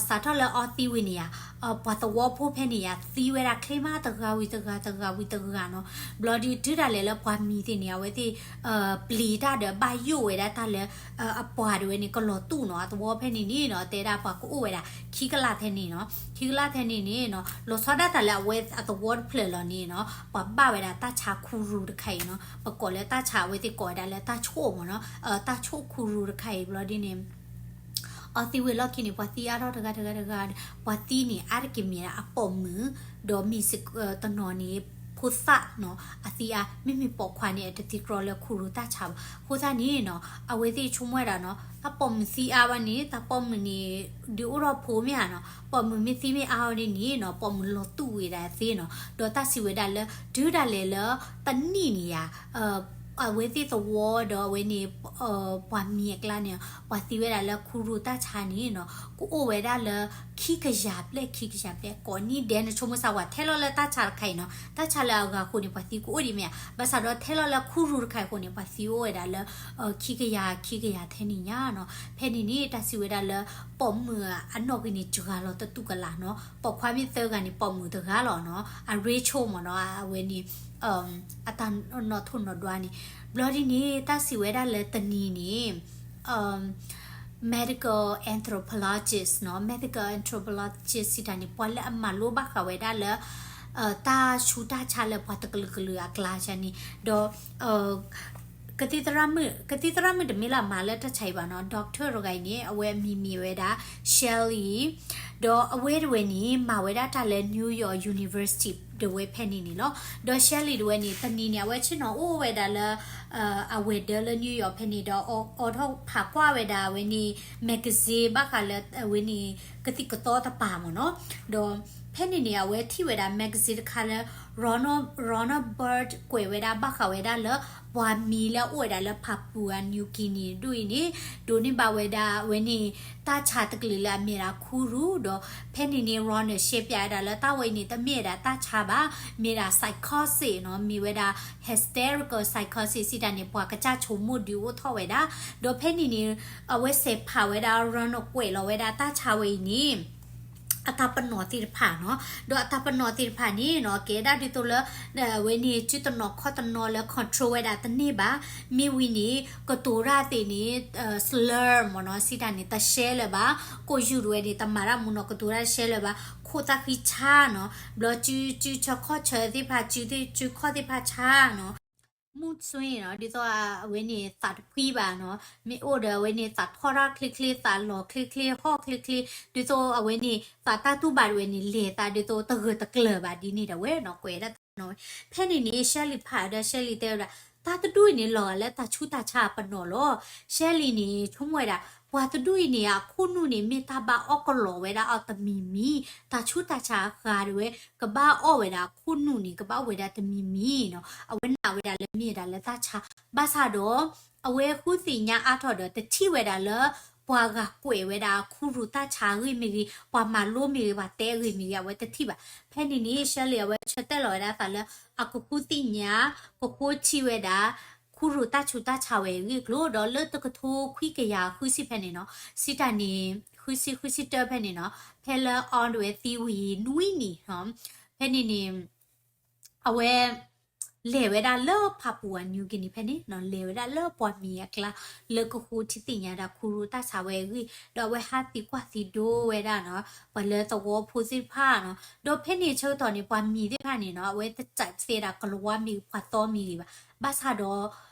စးထီၣ်လၢအီၤသံဝံၤန့ၣ်ယါ ပှၤသဝီဖိဖဲန့ၣ်ယါ သံဝဲဒၣ်ချ့မး တဂၤဝံၤတဂၤ တဂၤဝံၤတဂၤနီၤ ဘျီဒ်တုၤဒၣ်လဲာ်လၢပှၤမံၤသ့ၣ်န့ၣ် အဝဲသ့ၣ် ပျံၤတၢ်ဒီးဘၣ်ယိၣ်ဝဲဒၣ်တၢ်လၢ အပှၤတဝဲန့ၣ် ကလီၤတူာ်နီၤ အသဝီဖဲန့ၣ်န့ၣ်နီၤ တဲဒၣ်ပှၤကအိၣ်ဝဲဒၣ် ခံကလးထဲန့ၣ်နီၤ ခံကလးထဲန့ၣ်န့ၣ်နီၤ လီၤဆီဒၣ်တၢ်လၢအဝဲအသဝီတဖျၢၣ်လီၤန့ၣ်နီၤ ပှၤဘၣ်ဝဲဒၣ်တၢ်ဆါခူရူတခါအံၤနီၤ ပကိးလၢတၢ်ဆါ အဝဲသ့ၣ်ကိးဝဲဒၣ်လၢတၢ်ဆိၣ်မ့ၢ်နီၤ တၢ်ဆိၣ်ခူရူတခါအံၤ ဘျီဒ်န့ၣ် အီၤသံဝံၤလီၢ်ခံန့ၣ် ပှၤသံအါထီၣ်တဂၤတဂၤတဂၤ ပှၤသံန့ၣ် အါတက့ၢ်မ့ၢ်ဒၣ်အပိာ်မုၣ် ဒီးမ့ၢ်စ့ၢ်ကီးတနီၤန့ၣ် ဖိသၣ်နီၤ အသံအါ မ့မ့ၢ်ပိာ်ခွါန့ၣ် အတသံကြီလၢခူရူတၢ်ဆါဘၣ် အဃိသတးန့ၣ်နီၤ အဝဲသ့ၣ်ဆိကမိၣ်ဝဲဒၣ်နီၤ တၢ်ပိာ်မုၣ်သံအါဘၣ်န့ၣ် တၢ်ပိာ်မုၣ်န့ၣ် ဒုးအိၣ်ထီၣ်ဖိမ့ၢ်ဧါနီၤ ပိာ်မုၣ်မ့ၢ်သံမ့ၢ်အါအီၤဒ်န့ၣ်နီၤ ပိာ်မုၣ်လီၤတူာ်ဝဲဒၣ်သ့နီၤ ဒီးတၢ်စံးဝဲဒၣ်လၢ တုၤဒၣ်လဲာ်လၢ တနံၣ်န့ၣ်ယါ အဝဲသ့ၣ်သဝီဒီးအဝဲန့ၣ် ပှၤမံၤအကျါန့ၣ် ပှၤသံဝဲဒၣ်လၢခူရူတၢ်ဆါန့ၣ်နီၤ ကအိၣ်ဝဲဒၣ်လၢ ခံကယၤဘျဲၣ် ခံကယၤဘျဲၣ် ကိးနံၣ်ဒဲး နဆိကမိၣ်စၢ်ဝဲထဲလီၤလၢတၢ်ဆါတခါအံၤနီၤ တၢ်ဆါလၢအဂၤအဃိန့ၣ် ပှၤသံကအိၣ်ဒံးမ့ၢ်ဧါ ဘၣ်ဆၣ်ဒီးထဲလီၤလၢခူရူတခါအံၤအဃိန့ၣ် ပှၤသံအိၣ်ဝဲဒၣ်လၢ ခံကယၤ ခံကယၤထဲန့ၣ်ညါနီၤ ဖဲန့ၣ်န့ၣ် တၢ်စံးဝဲဒၣ်လၢ ပိာ်မုၣ်အနီၣ်ဂံၢ်န့ၣ် တဂၤလီၤတတူၢ်ကလာ်နီၤ ပိာ်ခွါမ့ၢ်သၢဂၤန့ၣ် ပိာ်မုၣ်တဂၤလီၤနီၤ အရ့ဆိမ့ၢ်နီၤ အဝဲန့ၣ် အတၢ်နီၣ်ထိၣ်နီၣ်ဒွးန့ၣ် ဘျီဒ်န့ၣ် တၢ်စံးဝဲဒၣ်လၢတနံၤန့ၣ် medical anthropologist နီၤ medical anthropologist စံးတၢ်န့ၣ် ပှၤလၢအမၤလိဘၣ်ဃးဝဲဒၣ်လၢ တၢ်ဆူးတၢ်ဆါလၢပှၤတကလုာ်ကလုာ်အကျါန့ၣ် ဒီး ကသံၣ်သရၣ်မုၣ် ကသံၣ်သရၣ်မုၣ်တမ့ၢ်လၢအမၤလၢတၢ်ဆါအံၤဘၣ်နီၤ doctor တဂၤအံၤန့ၣ် အဝဲအမံၤမ့ၢ်ဝဲဒၣ် Shelley ဒီးအဝဲတဝဲန့ၣ် မၤဝဲဒၣ်တၢ်လၢ New York University တဝဲဖဲန့ၣ်န့ၣ်လီၤ ဒီး Shelley တဝဲန့ၣ် တနံၤန့ၣ် အဝဲဆ့ၣ်နီၤအိၣ်ဝဲဒၣ်လၢ အဝဲၤဒၢလၢ New York ဖဲန့ၣ်ဒီး အိးထီၣ်ဖးကွၢ်ဝဲဒၣ်အဝဲန့ၣ် magazine ဘၣ်ဃးလၢအဝဲန့ၣ် ကသံၣ်ကသီတပၤမ့ၢ်နီၤ ဒီးဖဲန့ၣ်န့ၣ် အဝဲထံၣ်ဝဲဒၣ် magazine တခါလၢ Ronald Ronald Burt ကွဲးဝဲဒၣ်ဘၣ်ဃးဝဲဒၣ်လၢ ပှၤမံၤလၢအအိၣ်ဝဲဒၣ်လၢ Papua New Guinea ဒ်အံၤန့ၣ် ဒိးန့ၢ်ဘၣ်ဝဲဒၣ်အဝဲန့ၣ် တၢ်ဆါတကလုာ်လၢအမ့ၢ်ဒၣ်ခူရူၢ် ဒီးဖဲန့ၣ်န့ၣ် Ronald ရှဲပၠးဝဲဒၣ်လၢတၢ်ဝဲအံၤန့ၣ် တမ့ၢ်ဝဲဒၣ်တၢ်ဆါဘၣ် မ့ၢ်ဒၣ် psychosis နီၤ မ့ၢ်ဝဲဒၣ် hysterical psychosis စံးတၢ်န့ၣ် ပှၤကစၢ်ဆိကမိၣ်ဒုးအိၣ်ထီၣ်ဝဲဒၣ် ဒီးဖဲန့ၣ်န့ၣ် အဝဲစဲးဖးဝဲဒၣ် Ronald ကွဲးလီၤဝဲဒၣ်တၢ်ဆါဝဲအံၤန့ၣ် အတၢ်ပနီၣ်သ့ၣ်တဖၣ်နီၤ ဒီးအတၢ်ပနီၣ်သ့ၣ်တဖၣ်န့ၣ်နီၤ ကဲဒၣ်ဒ်သိးလၢ အဝဲန့ၣ် စုတနီၤခီၣ်တနီၤလၢ control ဝဲဒၣ်တန့ၢ်ဘၣ် မ့ၢ်ဝံၤန့ၣ် ကတိၤတၢ်သ့ၣ်န့ၣ် slur မ့ၢ်နီၤ စံးတၢ်န့ၣ် တရှဲလၢၤဘၣ် ကိးယူၢ်တဝဲန့ၣ် တမၤတၢ်မူနီၤ ကတိၤတၢ်တရှဲလၢၤဘၣ် ခိၣ်သၣ်ဃံဆါနီၤ ဘျီစု စုဆၢခီၣ်ဆၢသ့ၣ်တဖၣ် စုသ့ၣ် စုခီၣ်သ့ၣ်တဖၣ်ဆါနီၤ mood swing နီၤ, ဒ်သိးအဝဲန့ၣ်သးတဖှံဘၣ်နီၤ, မ့ၢ်အိၣ်ဒီးအဝဲန့ၣ်သးထီၣ်တၢ်ချ့ချ့, သးလီၤချ့ချ့, ဟီၣ်ချ့ချ့, ဒ်သိးအဝဲန့ၣ်သးတၢ်တူၢ်ဘၣ်တဝဲန့ၣ် လဲၤသးဒ်သိးတဂၢၢ်တကျၢၤဘၣ်ဒ်န့ၣ်ဒီးဝဲနီၤ, ကွဲးဒၣ်တၢ်နီၤဝဲ. ဖဲန့ၣ်န့ၣ် Shelley ဖးဒီး Shelley တဲဝဲဒၣ်, တၢ်တဒူၣ်အံၤန့ၣ် လီၤဂာ်လၢတၢ်ဆူးတၢ်ဆါအပနီၣ်လီၤ. Shelley န့ၣ် ဆိကမိၣ်ဝဲဒၣ် ပှၤတဒူၣ်အံၤန့ၣ် အခိၣ်နူာ်န့ၣ် မ့ၢ်တၢ်ဘၣ်အီၣ်ကလီၤဝဲဒၣ်အီၤတမံၤမံၤ, တၢ်ဆူးတၢ်ဆါအဂၤတဝဲ ကဘၣ်အီၣ်ဝဲဒၣ်အခိၣ်နူာ်န့ၣ် ကဘၣ်ဝဲဒၣ်တမံၤမံၤနီၤ. အဝဲနာ်ဝဲဒၣ်လၢမ့ၢ်ဝဲဒၣ်လၢတၢ်ဆါ, ဘၣ်ဆၣ်ဒီး အဝဲဃုသ့ၣ်ညါအါထီၣ်ဒီး တထံၣ်ဝဲဒၣ်လၢ ပှၤဂၤကွဲးဝဲဒၣ်ခူရူၢ်တၢ်ဆါအဂ့ၢ်မ့ၢ်ဂ့ၤ, ပှၤမၤလိမ့ၢ်ဂ့ၤ, ပှၤတဲအဂ့ၢ်မ့ၢ်ဂ့ၤ, အဝဲတထံၣ်ဘၣ်. ဖဲန့ၣ်န့ၣ် Shelley အဝဲဆၢတဲာ်လီၤဝဲဒၣ်အသးလၢ အကဃုသ့ၣ်ညါ, ကဃုထံၣ်ဝဲဒၣ် ခူရူၢ်တၢ်ဆူးတၢ်ဆါဝဲအဂ့ၢ်အကျိၤ, ဒီးလၢတကထိခွံကယၤဃုဆံဖဲန့ၣ်နီၤ, စံးတၢ်န့ၣ် ဃုဆံ ဃုဆံတၢဖဲန့ၣ်နီၤ, ဖဲလၢ Anne တဝဲသံဝံၤနွံနံၣ်, ဖဲန့ၣ်န့ၣ် အဝဲ လဲၤဝဲဒၣ်လၢ Papua New Guinea ဖဲန့ၣ်နီၤ, လဲၤဝဲဒၣ်လၢပှၤမံၤအကျါ လၢကဃုထံၣ်သ့ၣ်ညါဒၣ်ခူရူၢ်တၢ်ဆါဝဲအဂ့ၢ်, ဒီးအဝဲဟးသံကွၢ်သံဒိဝဲဒၣ်နီၤ, ပှၤလၢသဝီဖိသ့ၣ်တဖၣ်နီၤ, ဒီးဖဲန့ၣ်ဆၢကတီၢ်န့ၣ် ပှၤမံၤသ့ၣ်တဖၣ်န့ၣ်နီၤ, အဝဲတစံးသ့ဒၣ်ကလံးဝါမ့ၢ်ဂ့ၤ ပှၤသီမ့ၢ်ဂ့ၤဘၣ်, ဘၣ်ဆၣ်ဒီး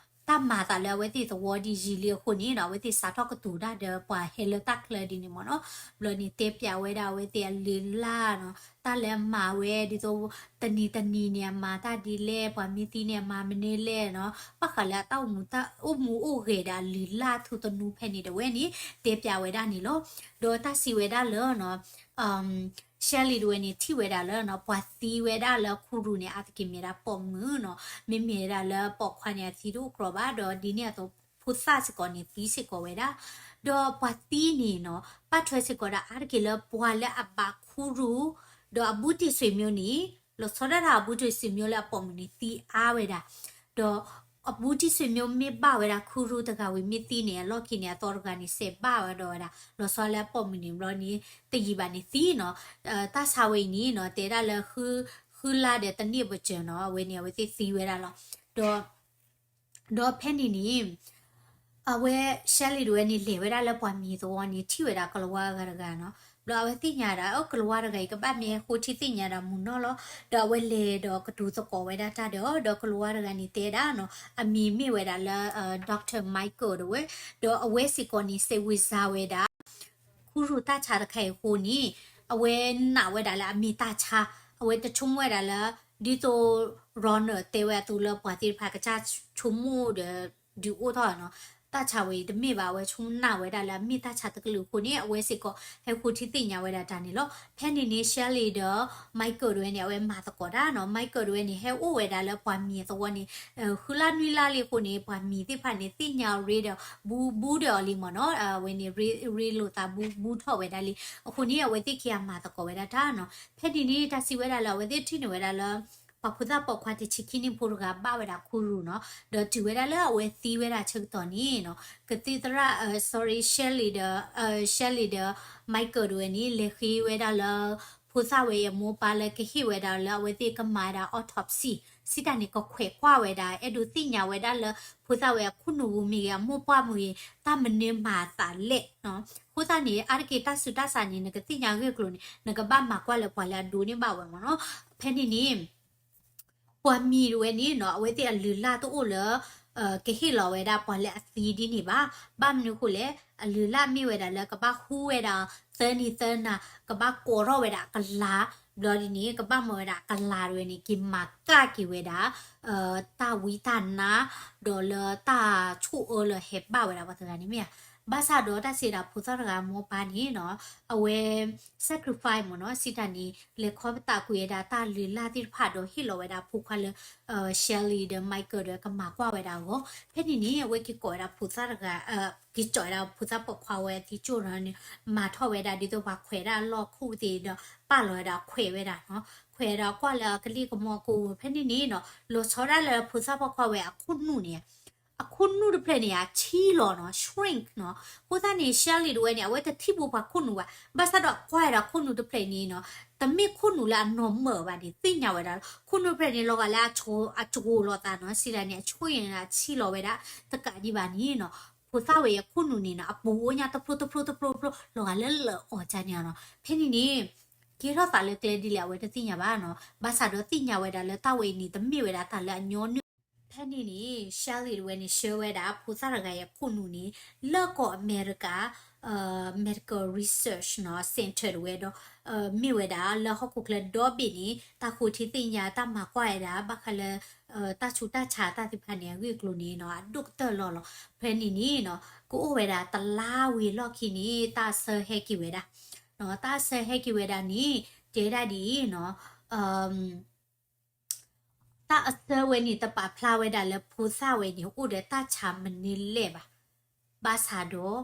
တၢ်မၤသးလၢအဝဲသ့ၣ်သဝီဒ်ယံာ်လံအဃိန့ၣ်နီၤ, အဝဲသ့ၣ်စးထီၣ်ကတိၤတၢ်ဒီးပှၤဟဲလၢတၢ်ချၢဒ်န့ၣ်မ့ၢ်နီၤ, ဘျီန့ၣ်တဲပျးဝဲဒၣ်အဝဲသ့ၣ်အလုၢ်အလၢ်နီၤ, တၢ်လၢအမၤဝဲဒ်သိး တနံၤတနံၤန့ၣ် အမၤတၢ်ဒ်လဲၣ်, ပှၤမ့ၢ်သံန့ၣ် အမၤမနုၤလဲၣ်နီၤ, ဘၣ်ဃးလၢအတၢ်အိၣ်မူ တၢ်အိၣ်မူအိၣ်ဂဲၤဒီးအလုၢ်အလၢ်ထူသနူဖဲန့ၣ်တဝဲန့ၣ် တဲပျးဝဲဒၣ်န့ၣ်လီၤ. ဒီးတၢ်စံးဝဲဒၣ်လၢ Shelley တဝဲန့ၣ် ထံၣ်ဝဲဒၣ်လၢနီၤ, ပှၤသံဝဲဒၣ်လၢခူရူၢ်န့ၣ် အါတက့ၢ်မ့ၢ်ဒၣ်ပိာ်မုၣ်နီၤ, မ့မ့ၢ်ဒၣ်လၢပိာ်ခွါန့ၣ် အသံတအိၣ်ကြီဘၣ်, ဒီးဒ်န့ၣ်အသိး ဖိသၣ်စ့ၢ်ကီးန့ၣ် သံစ့ၢ်ကီးဝဲဒၣ်, ဒီးပှၤသံန့ၣ်နီၤ, ဘၣ်ထွဲစ့ၢ်ကီးဒၣ်အါတက့ၢ်လၢပှၤလၢအဘၣ်ခူရူၢ်, ဒီးအဘူးတံၢ်ဆွေမျိုးန့ၣ် လီၤဆီဒၣ်တၢ်အဘူးတံၢ်ဆွေမျိုးလၢအပိာ်မုၣ်န့ၣ် သံအါဝဲဒၣ်, ဒီးအဘူးတံၢ်ဆွေမျိုးမ့ၢ်ဘၣ်ဝဲဒၣ်ခူရူၢ်တဂၤဝံၤမ့ၢ်သံန့ၣ် အလီၢ်ခံန့ၣ် အသီတဂၤန့ၣ် စဲးဘၣ်ဝဲဒီးဝဲဒၣ်, လီၤဆီလၢအပိာ်မုၣ်န့ၣ် ဘျီန့ၣ် တယံာ်ဘၣ်န့ၣ်သံနီၤ, တၢ်ဆါဝဲအံၤန့ၣ်နီၤ, တဲဒၣ်လၢ ဃုလါဒီးတနံၣ်ပစၢၤနီၤ, အဝဲန့ၣ် အဝဲသ့ၣ်သံဝဲဒၣ်လီၤ. ဒီး ဒီးဖဲန့ၣ်န့ၣ် အဝဲ Shelley တဝဲန့ၣ် လဲၤဝဲဒၣ်လၢပှၤမံၤသဝီန့ၣ် ထံၣ်ဝဲဒၣ်ကလံးဝါဂၤတဂၤနီၤ, ဘျီအဝဲသ့ၣ်ညါဒၣ် အကလံးဝါတဂၤအံၤ ကဘၣ်မ့ၢ်ဟဲဃိထံသ့ၣ်ညါဒၣ်မုၢ်နီၢ်လီၤ, ဒီးအဝဲလဲၤဒီးကတိၤသကိးဝဲဒၣ်တၢ်ဒီးအီၤ, ဒီးကလံးဝါတဂၤန့ၣ်တဲဒၣ်နီၤ, အမံၤမ့ၢ်ဝဲဒၣ်လၢ Doctor Michael တဝဲ, ဒီးအဝဲစ့ၢ်ကီးန့ၣ် စဲးဝံၤစါဝဲဒၣ် ခူရူၢ်တၢ်ဆါတခါအံၤအဃိန့ၣ် အဝဲနာ်ဝဲဒၣ်လၢအမ့ၢ်တၢ်ဆါ, အဝဲတဆိကမိၣ်ဝဲဒၣ်လၢ ဒ်သိး Ronald တဲဝဲအသိးလၢပှၤသ့ၣ်တဖၣ်ကစၢ်ဆိကမိၣ်ဒီး ဒုးအိၣ်ထီၣ်နီၤ, တၢ်ဆါဝဲအံၤတမ့ၢ်ဘၣ်, အဝဲဆိကမိၣ်နာ်ဝဲဒၣ်လၢအမ့ၢ်တၢ်ဆါတကလုာ်အဃိန့ၣ် အဝဲစ့ၢ်ကီးဟဲဃိထံသ့ၣ်ညါဝဲဒၣ်တၢ်န့ၣ်လီၤ. ဖဲန့ၣ်န့ၣ် Shelley ဒီး Michael တဝဲန့ၣ် အဝဲမၤသကိးတၢ်နီၤ, Michael တဝဲန့ၣ် ဟဲအိၣ်ဝဲဒၣ်လၢပှၤမံၤအသဝီန့ၣ် ဃုလါနွံလါလံအဃိန့ၣ် ပှၤမံၤသ့ၣ်တဖၣ်န့ၣ် သ့ၣ်ညါအီၤရ့ဒီး ဘူးဘူးဒီးအီၤလံမ့ၢ်နီၤ, အဝဲန့ၣ် ရ့လိာ်သးဘူးဘူးထီၣ်ဝဲဒၣ်လံ, အဃိန့ၣ် အဝဲသ့ၣ်ခံဂၤမၤသကိးဝဲဒၣ်တၢ်နီၤ. ဖဲန့ၣ်န့ၣ် တၢ်စံးဝဲဒၣ်လၢ အဝဲသ့ၣ်ထံၣ်န့ၢ်ဝဲဒၣ်လၢ ပှၤဖိသၣ်ပိာ်ခွါတဆံခံနံၣ်ဖိတဂၤဘၣ်ဝဲဒၣ်ခူရူၢ်နီၤ, ဒီးတုၤဝဲဒၣ်လၢအဝဲသံဝဲဒၣ်ဆၢကတီၢ်န့ၣ်နီၤ, ကသံၣ်သရၣ် sorry, Shelley ဒီး Shelley ဒီး Michael တဝဲန့ၣ် လဲၤဃ့ဝဲဒၣ်လၢ ဖိသၣ်ဝဲအမိၢ်ပၢ်လၢကဟ့ၣ်ဝဲဒၣ်လၢအဝဲသ့ၣ်ကမၤဒၣ် autopsy စံးတၢ်န့ၣ် ကခွဲးကွၢ်ဝဲဒၣ် အဲၣ်ဒိးသ့ၣ်ညါဝဲဒၣ်လၢ ဖိသၣ်ဝဲအခိၣ်နူာ်ပူၤမ့ၢ်ဂ့ၤ အမိၢ်ပှၢ်မ့ၢ်ဂ့ၤ တၢ်မနုၤမၤအသးလဲၣ်နီၤ. အဃိသတးန့ၣ် အါတက့ၢ်တၢ်ဆူးတၢ်ဆါန့ၣ် နကသ့ၣ်ညါဂ့ၢ်ကျိၤန့ၣ် နကဘၣ်မၤကွၢ်လၢပှၤလၢအဒိးန့ၢ်ဘၣ်ဝဲမ့ၢ်နီၤ. ဖဲန့ၣ်န့ၣ် ပှၤမံၤတဝဲန့ၣ်နီၤ အဝဲသ့ၣ်အလုၢ်အလၢ်တအိၣ်လၢ ကဟ့ၣ်လီၤဝဲဒၣ်ပှၤလၢအသံဒ်န့ၣ်ဘၣ်. ဘၣ်မနုၤအဃိလဲၣ်, အလုၢ်အလၢ်မ့ၢ်ဝဲဒၣ်လၢကဘၣ်ဟူဝဲဒၣ် သၢနံၤသၢနၤ ကဘၣ်ကိးထီၣ်ဝဲဒၣ်အကလၤ, ဘျီဒ်န့ၣ် ကဘၣ်မၤဝဲဒၣ်အကလၤတဝဲန့ၣ် က့ၤမၤကၢ်က့ၤဝဲဒၣ် တၢ်ဝံတၢ်နါ ဒီးလၢတၢ်ဆိၣ်အၢလၢဟဲဘၣ်ဝဲဒၣ်ပှၤတဂၤန့ၣ်မ့ၢ်ဧါ. ဘၣ်ဆၣ်ဒီးတၢ်စံးဒၣ်ဖိသၣ်တဂၤအမိၢ်ပၢ်န့ၣ်နီၤ အဝဲ sacrifice မ့ၢ်နီၤ စံးတၢ်န့ၣ် လဲၤခီပတာ်ကွံာ်ဝဲဒၣ်တၢ်လုၢ်လၢ်သ့ၣ်တဖၣ်ဒီးဟ့ၣ်လီၤဝဲဒၣ်ဖိခွါလၢ Shelley ဒီး Michael ဒီးကမၤကွၢ်ဝဲဒၣ်အဂီၢ်. ဖဲန့ၣ်န့ၣ် အဝဲက့ၤကိးဝဲဒၣ်ဖိသၣ်တဂၤ က့ၤကၠီးဝဲဒၣ်ဖိသၣ်ပိာ်ခွါဝဲအသံကၠိၢ်ဒီးန့ၣ် မၤထီၣ်ဝဲဒၣ်ဒ်သိးပှၤခွဲးဒၣ်အလီၢ်ခိၣ်သ့ၣ်ဒီး ပာ်လီၤဝဲဒၣ်ခွဲးဝဲဒၣ်နီၤ. ခွဲးဒီးကွၢ်လၢအကလ့ၢ်ကမီၤကိး ဖဲန့ၣ်န့ၣ်နီၤ လီၤဆီဒၣ်လၢဖိသၣ်ပိာ်ခွါဝဲအခိၣ်နူာ်န့ၣ် အခိၣ်နူာ်တဖျၢၣ်န့ၣ် အဆံးလီၤနီၤ shrink နီၤ. အဃိသတးန့ၣ် Shelley တဝဲန့ၣ် အဝဲတထံၣ်ဘူးပှၤခိၣ်နူာ်ဘၣ်. ဘၣ်ဆၣ်ဒီးကွၢ်ဝဲဒၣ်ခိၣ်နူာ်တဖျၢၣ်န့ၣ်နီၤ တမ့ၢ်ခိၣ်နူာ်လၢအနီၢ်မၢၢ်ဘၣ်န့ၣ် သ့ၣ်ညါဝဲဒၣ် ခိၣ်နူာ်တဖျၢၣ်န့ၣ် လီၤဂာ်လၢအကၠိလိာ်သးနီၤ စံးဒၣ်န့ၣ် အဆံးန့ၣ် အဆံးလီၤဝဲဒၣ် တကးဒံးဘၣ်န့ၣ်နီၤ ဖိသၣ်ဝဲအခိၣ်နူာ်န့ၣ်နီၤ အပူၤအိၣ်ညါတဖျိတဖျိတဖျိတဖျိ လီၤဂာ်လၢလၢအီၤကန့ၣ်နီၤ. ဖဲန့ၣ်န့ၣ် ကဲထီၣ်သးလၢကျဲဒ်လဲၣ် အဝဲတသ့ၣ်ညါဘၣ်နီၤ. ဘၣ်ဆၣ်ဒီးသ့ၣ်ညါဝဲဒၣ်လၢတၢ်ဝဲအံၤန့ၣ် တမ့ၢ်ဝဲဒၣ်တၢ်လၢအညီနုၢ် ဖဲန့ၣ်န့ၣ် Shelley တဝဲန့ၣ် ဆှၢဝဲဒၣ်ဖိသၣ်တဂၤအခိၣ်နူာ်န့ၣ် လၢကီၢ်အမဲရကၤ Medical Research နီၤ Center တဝဲဒီး မ့ၢ်ဝဲဒၣ်လၢဟီၣ်ခိၣ်ချၢဒီဘ့ၣ်န့ၣ် တၢ်ဃိထံသ့ၣ်ညါ တၢ်မၤကွၢ်ဝဲဒၣ် ဘၣ်ဃးလၢ တၢ်ဆူးတၢ်ဆါတၢ်သ့ၣ်တဖၣ်န့ၣ် အဂ့ၢ်အကျိၤန့ၣ်နီၤ အဒိၣ်ကတၢၢ်လီၤလီၤ. ဖဲန့ၣ်န့ၣ်နီၤ ကအိၣ်ဝဲဒၣ်တလါဝံၤအလီၢ်ခံန့ၣ် တၢ်အဆၢဟဲက့ၤဝဲဒၣ် တၢ်အဆၢဟဲက့ၤဝဲဒၣ်န့ၣ် တဲဒၣ်ဒ်အံၤနီၤ တၢ်အဆၢဝဲန့ၣ် တပာ်ဖျါဝဲဒၣ်လၢဖိသၣ်ဝဲန့ၣ် အိၣ်ဒီးတၢ်ဆါမနုၤလဲၣ်ဘၣ်. ဘၣ်ဆၣ်ဒီး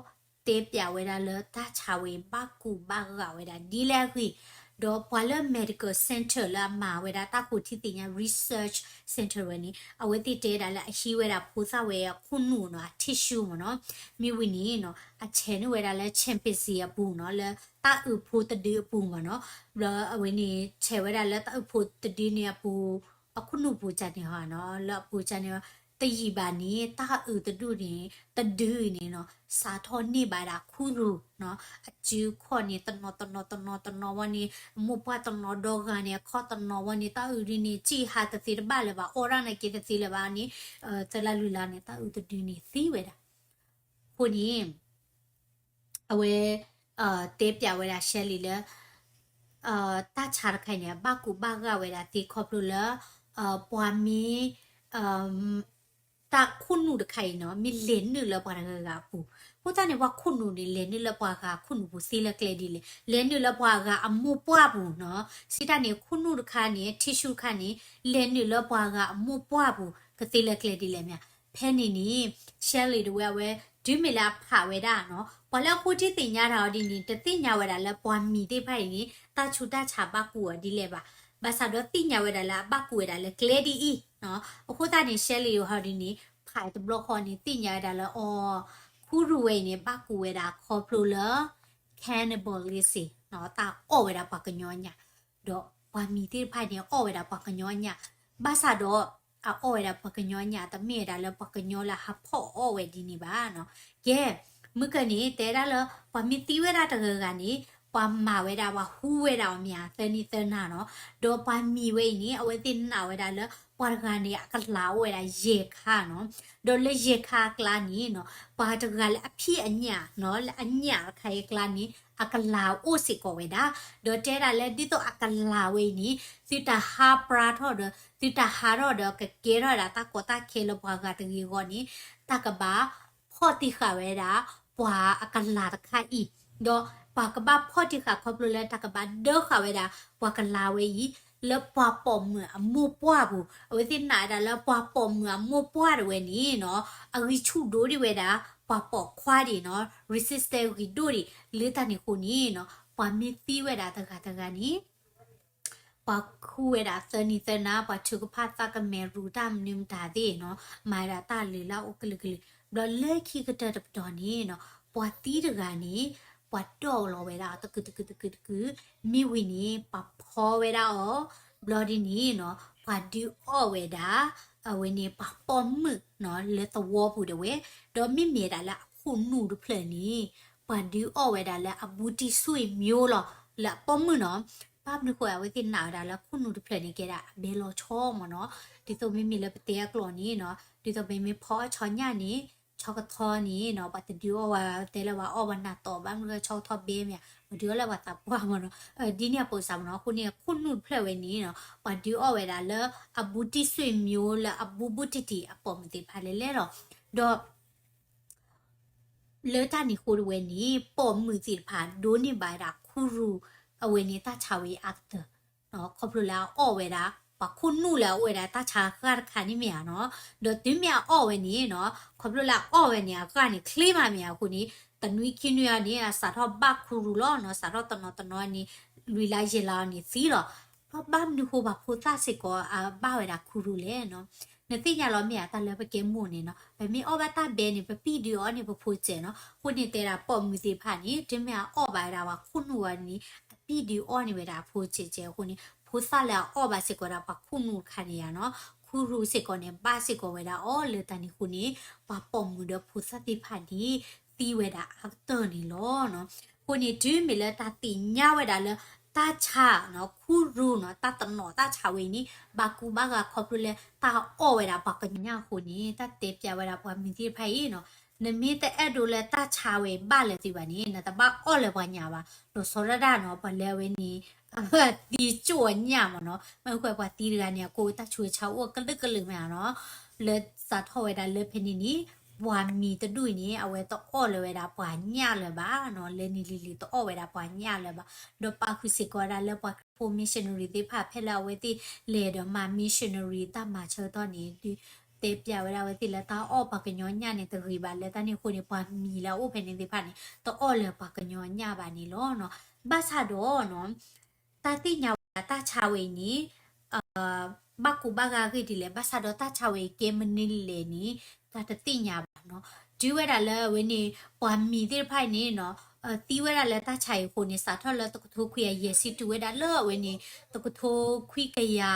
တဲပျးဝဲဒၣ်လၢတၢ်ဆါဝဲအံၤ ဘၣ်ကူးဘၣ်ဂာ်ဝဲဒၣ်ဒ်လဲၣ်အဂ့ၢ်, ဒီးပှၤလၢ medical center လၢအမၤဝဲဒၣ်တၢ်ဃိထံသ့ၣ်ညါ research center ဝဲန့ၣ် အဝဲသ့ၣ်တဲဒၣ်လၢအဟံးဝဲဒၣ်ဖိသၣ်ဝဲအခိၣ်နူာ်နီၤ အ tissue မ့ၢ်နီၤ, မ့ၢ်ဝံၤန့ၣ်နီၤ အဆဲးန့ၢ်ဝဲဒၣ်လၢ chimpanzee အပူၤနီၤ လၢတၢ်အုးဖိတဒုအပူၤမ့ၢ်နီၤ, ဒီးအဝဲန့ၣ် ဆဲးဝဲဒၣ်လၢတၢ်အုးဖိတဒုန့ၣ်အပူၤ အခိၣ်နူာ်ပူၤကန့ၣ်ဟီနီၤ လၢအပူၤကန့ၣ် တယံာ်ဘၣ်န့ၣ် တၢ်အုးတဒူၣ်န့ၣ် တဒုအံၤန့ၣ်နီၤ စးထီၣ်န့ၢ်ဘၣ်ဒၣ်ခူၣ်ရူၤနီၤ အစုခီၣ်န့ၣ် တနီၤတနီၤတနီၤတနီၤဝဲန့ၣ် အမိၢ်ပှၢ်တနီၤဒီဂၤန့ၣ် အခီၣ်တနီၤဝဲန့ၣ် တၢ်အုးဒုန့ၣ် စံၣ်ဟးတသ့တဘၣ်လၢၤဘၣ် အီၣ်ဒၣ်န့ၣ်က့ၤတသ့လၢၤဘၣ်န့ၣ် သၢလါလွံၢ်လါန့ၣ် တၢ်အုးတဒုန့ၣ်သံဝဲဒၣ်. အဃိန့ၣ် အဝဲ တဲပျးဝဲဒၣ် Shelley လၢ တၢ်ဆါတခါအံၤန့ၣ် အဘၣ်ကူးဘၣ်ဂာ်ဝဲဒၣ်သ့ခီဖျိလၢ ပှၤမ့ၢ် တၢ်ခိၣ်နူာ်တခါအံၤနီၤ မ့ၢ်လဲၤနုာ်လၢပှၤတဂၤဂၤအပူၤ, အဃိသတးန့ၣ် ပှၤခိၣ်နူာ်န့ၣ် လဲၤနုာ်လၢပှၤဂၤခိၣ်နူာ်ပူၤသ့လၢကျဲဒ်လဲၣ်, လဲၤနုာ်လၢပှၤဂၤအမိၢ်ပှၢ်ပူၤနီၤ, စံးတၢ်န့ၣ် ခိၣ်နူာ်တခါန့ၣ် tissue တခါန့ၣ် လဲၤနုာ်လၢပှၤဂၤအမိၢ်ပှၢ်ပူၤ ကသ့လၢကျဲဒ်လဲၣ်မ့ၢ်ဧါ. ဖဲန့ၣ်န့ၣ် Shelley တဝဲအဝဲ တုၤမ့ၢ်လၢအဖးဝဲဒၣ်နီၤ ပှၤလၢအဃိထံသ့ၣ်ညါတၢ်အီၤဒ်န့ၣ် တသ့ၣ်ညါဝဲဒၣ်လၢပှၤမံၤသ့ၣ်တဖၣ်အံၤန့ၣ် တၢ်ဆူးတၢ်ဆါဘၣ်ကူးအီၤဒ်လဲၣ်ဘၣ်. ဘၣ်ဆၣ်ဒီးသ့ၣ်ညါဝဲဒၣ်လၢအဘၣ်ကူးဝဲဒၣ်လၢကျဲဒ်အံၤနီၤ. အဃိသတးန့ၣ် Shelley ဟီဒ်န့ၣ် ဖးတဘျီဃီန့ၣ် သ့ၣ်ညါဝဲဒၣ်လၢအီၤ ခူၣ်ရူၤဝဲအံၤန့ၣ် ဘၣ်ကူးဝဲဒၣ်ခီဖျိလၢ cannibalism နီၤ တၢ်အီၣ်ဝဲဒၣ်ပှၤကညီညၣ်, ဒီးပှၤမံၤသ့ၣ်တဖၣ်န့ၣ် အီၣ်ဝဲဒၣ်ပှၤကညီညၣ်, ဘၣ်ဆၣ်ဒီး အအီၣ်ဝဲဒၣ်ပှၤကညီညၣ် တမ့ၢ်ဝဲဒၣ်လၢပှၤကညီလၢဟးဖီၣ်အီၣ်ဝဲဒ်န့ၣ်ဘၣ်နီၤ. ကဲ မုၢ်ကၢန့ၣ် တဲဒၣ်လၢ ပှၤမ့ၢ်သံဝဲဒၣ်တဂၤဂၤန့ၣ် ပှၤမၤဝဲဒၣ် ပှၤဟူဝဲဒၣ်အီၤမ့ၢ်ဧါ သၢနံၣ်သၢနၤနီၤ. ဒီးပှၤမံၤဝဲအံၤန့ၣ် အဝဲသ့ၣ်နာ်ဝဲဒၣ်လၢ ပှၤတဂၤန့ၣ် အကလၤအိၣ်ဝဲဒၣ်ယဲၢ်ခါနီၤ. ဒီးလၢယဲၢ်ခါအကျါန့ၣ်နီၤ ပှၤတဂၤလၢအဖံးအညၣ်နီၤ လၢအညၣ်တခါအံၤအကျါန့ၣ် အကလၤအိၣ်စ့ၢ်ကီးဝဲဒၣ်. ဒီးတဲဒၣ်လၢဒ်သိးအကလၤဝဲအံၤန့ၣ် သုတၢ်ဟးပြါထီၣ်ဒီး သုတၢ်ဟးထီၣ်ဒီးကကဲထီၣ်ဝဲဒၣ်တၢ်ကီတၢ်ခဲလၢပှၤဂၤတဂ့ၤအဂီၢ်န့ၣ် တၢ်ကဘၣ်ဖီၣ်တံၢ်ဃာ်ဝဲဒၣ် ပှၤအကလၤတခါအံၤ, ဒီးပှၤကဘၣ်ဖီၣ်တံၢ်ဃာ်ခီဖျိလၢတၢ်ကဘၣ်ဒၢဃာ်ဝဲဒၣ် ပှၤကလၤဝဲအံၤ လၢပှၤပိာ်မုၣ်အမိၢ်ပှၢ်ပူၤ, အဝဲသ့ၣ်နာ်ဝဲဒၣ်လၢပှၤပိာ်မုၣ်အမိၢ်ပှၢ်တဝဲန့ၣ်နီၤ အဂံၢ်ဆူၣ်ဒိၣ်ဒံးဝဲဒၣ် ပှၤပိာ်ခွါဒံးနီၤ resistance ဂံၢ်ဒိၣ်ဒံး လၢတၢ်န့ၣ်အဃိန့ၣ်နီၤ ပှၤမ့ၢ်သံဝဲဒၣ်တဂၤတဂၤန့ၣ် ပှၤခူဝဲဒၣ်သၢနံၤသၢနၤ ပှၤထုကဖၣ်သးကမဲာ်ရူၤတၢ်မနုၤမတၤသ့ၣ်နီၤ မၤဝဲဒၣ်တၢ်လၢ်လၢ်အိၣ်ကလုာ်ကလုာ်, ဘျီလၢခံကတၢၢ်တပတီၢ်န့ၣ်နီၤ ပှၤသံတဂၤန့ၣ် ပှၤဒိးလီၤဝဲဒၣ်အီၤတကုာ်တကုာ်တကုာ်တကုာ်, မ့ၢ်ဝံၤန့ၣ် ပှၤဖီဝဲဒၣ်အီၤ, ဘျီဒ်န့ၣ်နီၤ ပှၤဒုးအီၣ်ဝဲဒၣ် အဝဲန့ၣ် ပှၤပိာ်မုၣ်နီၤ လၢသဝီပူၤတဝဲ, ဒီးမ့မ့ၢ်ဒၣ်လၢအခိၣ်နူာ်တဖျၢၣ်န့ၣ် ပှၤဒုးအီၣ်ဝဲဒၣ်လၢအဘူးတံၢ်ဆွေမျိုးလီၤ လၢအပိာ်မုၣ်နီၤ. ဘၣ်မနုၤဃိ အဝဲသ့ၣ်နာ်ဝဲဒၣ်လၢခိၣ်နူာ်တဖျၢၣ်န့ၣ် ကဲဒၣ်အဘဲလီၤဆီမ့ၢ်နီၤ. ဒ်သိးမ့မ့ၢ်လၢပတဲအကျိာ်န့ၣ်နီၤ ဒ်သိးပမ့ၢ်ဖီအီၣ်ဆီညၣ်န့ၣ် ဆီကထီန့ၣ်နီၤ ပှၤတဒုးအီၣ်ဝဲ တဲလၢပှၤအီၣ်ပှၤနးတီၤ ဘၣ်မနုၤလၢဆီကထီဘဲမ့ၢ်ဧါ ပှၤဒုးအီၣ်လၢပှၤသးပှၢ်မ့ၢ်နီၤ. ဒ်န့ၣ်အပိစၢ်မ့ၢ်နီၤ. အဃိန့ၣ် ခိၣ်နူာ်တဖျၢၣ်ဝဲန့ၣ်နီၤ ပှၤဒုးအီၣ်ဝဲဒၣ်လၢအဘူးတံၢ်ဆွေမျိုး လၢအဘူးဘူးတံၢ်တံၢ်အပိာ်မုၣ်သ့ၣ်တဖၣ်လဲၣ်လဲၣ်လီၤ. ဒီး လၢတၢ်န့ၣ်အဃိတဝဲန့ၣ် ပိာ်မုၣ်သ့ၣ်တဖၣ်ဒိးန့ၢ်ဘၣ်ဝဲဒၣ်ခူရူၢ် အဝဲန့ၣ်တၢ်ဆါဝဲအါကတၢၢ် ခီဖျိလၢအအီၣ်ဝဲဒၣ် ပှၤခိၣ်နူာ်လၢအအိၣ်ဝဲဒၣ်တၢ်ဆါအဂၤတခါန့ၣ်မ့ၢ်ဧါနီၤ. ဒီးတုၤမ့ၢ်အအီၣ်ဝဲန့ၣ်နီၤ ခီဖျိလၢအအီၣ်ဝဲန့ၣ် အဂၤန့ၣ်ချ့မးမ့ၢ်ဧါအဃိန့ၣ် တနွံခံနွံအံၤန့ၣ် အစးထီၣ်ဘၣ်ခူရူၢ်လီၤနီၤ. စးထီၣ်တနီၤတနီၤန့ၣ် လွံၢ်လါယဲၢ်လါအံၤန့ၣ်သံလီၤ. ဘၣ်မနုၤဃိဘၣ်ဖိသၣ်စ့ၢ်ကီးအဘၣ်ဝဲဒၣ်ခူရူၢ်လဲၣ်နီၤ. နသ့ၣ်ညါလီၤမ့ၢ်ဧါ တၢ်လၢပကဲမိၢ်န့ၣ်နီၤ ပမ့ၢ်အီၣ်ဘၣ်တၢ်ဘဲန့ၣ် ပပံၢ်ဒုးအီၣ်န့ၢ်ပဖိစဲးနီၤ. အဃိန့ၣ်တဲဒၣ်ပိာ်မုၣ်သ့ၣ်တဖၣ်န့ၣ် တုၤမ့ၢ်အအီၣ်ဘၣ်ဝဲဒၣ်ပှၤခိၣ်နူာ်ဝဲန့ၣ် အပံၢ်ဒုးအီၣ်န့ၢ်ဝဲဒၣ်အဖိစဲးစဲးအဃိန့ၣ် ဖိသၣ်လၢအအီၣ်ဘၣ်စ့ၢ်ကီးဒၣ်ပှၤခိၣ်နူာ်တခါန့ၣ်ဧါနီၤ ခူရူၢ်စ့ၢ်ကီးန့ၣ် ဘၣ်စ့ၢ်ကီးဝဲဒၣ်အီၤလၢတၢ်န့ၣ်အဃိန့ၣ် ပှၤပိာ်မုၣ်ဒီးဖိသၣ်သ့ၣ်တဖၣ်န့ၣ် သံဝဲဒၣ်အါကတၢၢ်န့ၣ်လီၤနီၤ. အဃိန့ၣ် တုၤမ့ၢ်လၢတၢ်သ့ၣ်ညါဝဲဒၣ်လၢ တၢ်ဆါနီၤ ခူရူၢ်နီၤ တၢ်တနီၤတၢ်ဆါဝဲအံၤန့ၣ် ဘၣ်ကူဘၣ်ဂာ်ခီဖျိလၢတၢ်အီၣ်ဝဲဒၣ်ပှၤကညီအဃိန့ၣ် တၢ်တဲပၠးဝဲဒၣ်ပှၤမံၤသ့ၣ်တဖၣ်အံၤနီၤ နမ့ၢ်တအဲၣ်ဒိးလၢတၢ်ဆါဝဲအံၤဘၣ်လၢၤသ့ဘၣ်န့ၣ် နတဘၣ်အီၣ်လၢၤပှၤညၣ်ဘၣ် လီၤဆီဒၣ်တၢ်နီၤ ပှၤလၢအဝဲန့ၣ် သံကၠိၣ်အညၣ်မ့ၢ်နီၤ မ့ၢ်ဃဲပှၤသံတဂၤန့ၣ် အကိးတၢ်ဆူးဆါအိၣ်ကလုာ်ကလုာ်မ့ၢ်နီၤ လၢစးထီၣ်ဝဲဒၣ်လၢဖဲန့ၣ်န့ၣ် ပှၤမံၤတဒူၣ်အံၤန့ၣ် အဝဲတအီၣ်လၢၤဝဲဒၣ်ပှၤညၣ်လၢၤဘၣ်နီၤ လၢန့ၣ်လံၤလံၤတအီၣ်ဝဲဒၣ်ပှၤညၣ်လၢၤဘၣ် ဒီးပာ်ဃုာ်စ့ၢ်ကီးဝဲဒၣ်လၢပှၤခရံာ်ဖိ missionary သ့ၣ်တဖၣ် ဖဲလၢအဝဲသ့ၣ်လဲၤဒီးမၤ missionary တၢ်မၤဆၢကတီၢ်န့ၣ် ဒုးတဲပၠးဝဲဒၣ်အဝဲသ့ၣ်လၢတၢ်အီၣ်ပှၤကညီညၣ်န့ၣ်တဂ့ၤဘၣ် လၢတၢ်န့ၣ်အဃိန့ၣ် ပှၤမံၤလၢအအိၣ်ဖဲန့ၣ်သ့ၣ်တဖၣ်န့ၣ် တအီၣ်လၢၤပှၤကညီညၣ်ဘၣ်န့ၣ်လီၤနီၤ ဘၣ်ဆၣ်ဒီးနီၤ တၢ်သ့ၣ်ညါဝဲဒၣ်တၢ်ဆါဝဲအံၤန့ၣ် ဘၣ်ကူဘၣ်ဂာ်ဂ့ၢ်ဒ်လဲၣ် ဘၣ်ဆၣ်ဒီးတၢ်ဆါဝဲအံၤကဲမနုၤလဲၣ်န့ၣ် တၢ်တသ့ၣ်ညါဘၣ်နီၤ တုၤဝဲဒၣ်လၢအဝဲန့ၣ် ပှၤမံၤသ့ၣ်တဖၣ်အံၤန့ၣ်နီၤ သံဝဲဒၣ်လၢတၢ်ဆါအံၤအဃိန့ၣ် စးထီၣ်လၢတကထိခွံကယၤယဲၢ်ဆံတုၤဝဲဒၣ်လၢအဝဲန့ၣ် တကထိခွံကယၤ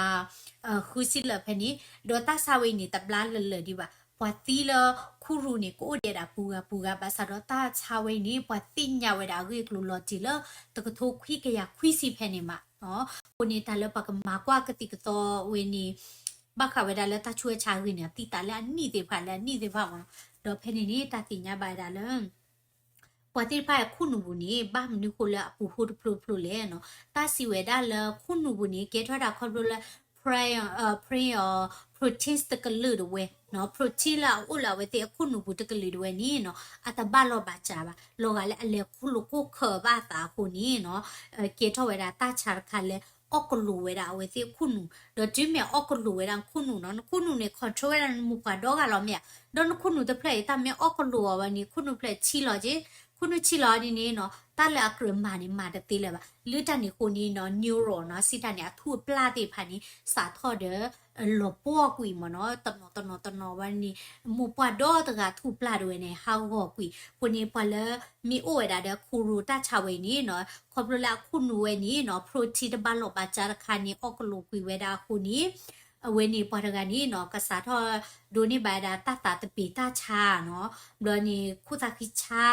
ဃုဆံလၢာ်ဖဲန့ၣ် ဒီးတၢ်ဆါဝဲအံၤန့ၣ် တဘျါလၢာ်လၢာ်ဒံးဘၣ် ပှၤသံလၢခူရူၢ်န့ၣ် ကအိၣ်ဒံးဒၣ်ပှဲၤဂၤပှဲၤဂၤ ဘၣ်ဆၣ်ဒီးတၢ်ဆါဝဲအံၤန့ၣ် ပှၤသ့ၣ်ညါဝဲဒၣ်အဂ့ၢ်အကျိၤလီၤတံၢ်လၢ တကထိခွံကယၤခွံဆံဖဲန့ၣ်မးနီၤ အဃိန့ၣ် တၢ်လၢပှၤကမၤကွၢ်ကသံၣ်ကသီဝဲန့ၣ် ဘၣ်ဃးဝဲဒၣ်လၢတၢ်ဆူးတၢ်ဆါအဂ့ၢ်န့ၣ် အသံသးလၢအနံၣ်သ့ၣ်တဖၣ်လၢအနံၣ်သ့ၣ်တဖၣ်မးနီၤ ဒီးဖဲန့ၣ်န့ၣ် တၢ်သ့ၣ်ညါဘၣ်ဝဲဒၣ်လၢ ပှၤသ့ၣ်တဖၣ်အခိၣ်နူာ်ပူၤန့ၣ် ဘၣ်မနုၤဃိလၢအပူၤဃိတဖျိတဖျိလဲၣ်နီၤ တၢ်စံးဝဲဒၣ်လၢခိၣ်နူာ်ပူၤန့ၣ် ကဲထီၣ်ဝဲဒၣ်ခီဖျိလၢ prey အ prey အီၤ proteins တကလုာ်တဝဲနီၤ protein လၢအအိၣ်လၢအဝဲသ့ၣ်အခိၣ်နူာ်ပူၤတကလုာ်တဝဲန့ၣ်နီၤ အတဘၣ်လီၤဘၣ်စးဘၣ် လီၤဂာ်လၢအလဲၤခိၣ်လိာ်ခိၣ်ခၢးဘၣ်အသးအဃိန့ၣ်နီၤ ကဲထီၣ်ဝဲဒၣ်တၢ်ဆါတခါလၢ အီၣ်ကလိာ်ဝဲဒၣ်အဝဲသ့ၣ်အခိၣ်နူာ် ဒီးတုၤမ့ၢ်အီၣ်ကလိာ်ဝဲဒၣ်နခိၣ်နူာ်နီၤ နခိၣ်နူာ်န့ၣ် control ဝဲဒၣ်နမိၢ်ပှၢ်ဒီဂၤလီၤမ့ၢ်ဧါ ဒီးနခိၣ်နူာ်တဖျၢၣ်အံၤ တၢ်မ့ၢ်အီၣ်ကလိာ်အီၤဝဲန့ၣ် ခိၣ်နူာ်ဖျၢၣ်ဆံးလီၤက့ ခိၣ်နူာ်ဆံးလီၤဒ်န့ၣ်နီၤ တၢ်လၢအကြၢးမၤန့ၣ် မၤတသ့လၢၤဘၣ် လၢတၢ်န့ၣ်အဃိန့ၣ်နီၤ neuron နီၤ စံးတၢ်န့ၣ် အထူၣ်အပျၢ်သ့ၣ်တဖၣ်န့ၣ် စးထီၣ်ဒီး လီၤပှီၢ်ကွံာ်မ့ၢ်နီၤ တနီၤတနီၤတနီၤဝဲန့ၣ် မိၢ်ပှၢ်ဒီတဂၤထူၣ်ပျၢ်တဝဲန့ၣ် ဟးဂီၤကွံာ် အဃိန့ၣ် ပှၤလၢမ့ၢ်အိၣ်ဝဲဒၣ်ဒီးခူရူၢ်တၢ်ဆါဝဲအံၤန့ၣ်နီၤ ခီဖျိလၢအခိၣ်နူာ်ဝဲန့ၣ်နီၤ protein တဘၣ်လီၤဘၣ်စးတခါန့ၣ် အီၣ်ကလိာ်ကွံာ်ဝဲဒၣ်အဃိန့ၣ် အဝဲန့ၣ်ပှၤတဂၤန့ၣ်နီၤ ကစးထီၣ်ဒိးန့ၢ်ဘၣ်ဝဲဒၣ်တၢ်သးတပ့ၤတၢ်ဆါနီၤ ဘျီန့ၣ် ခိၣ်သၣ်ဃံ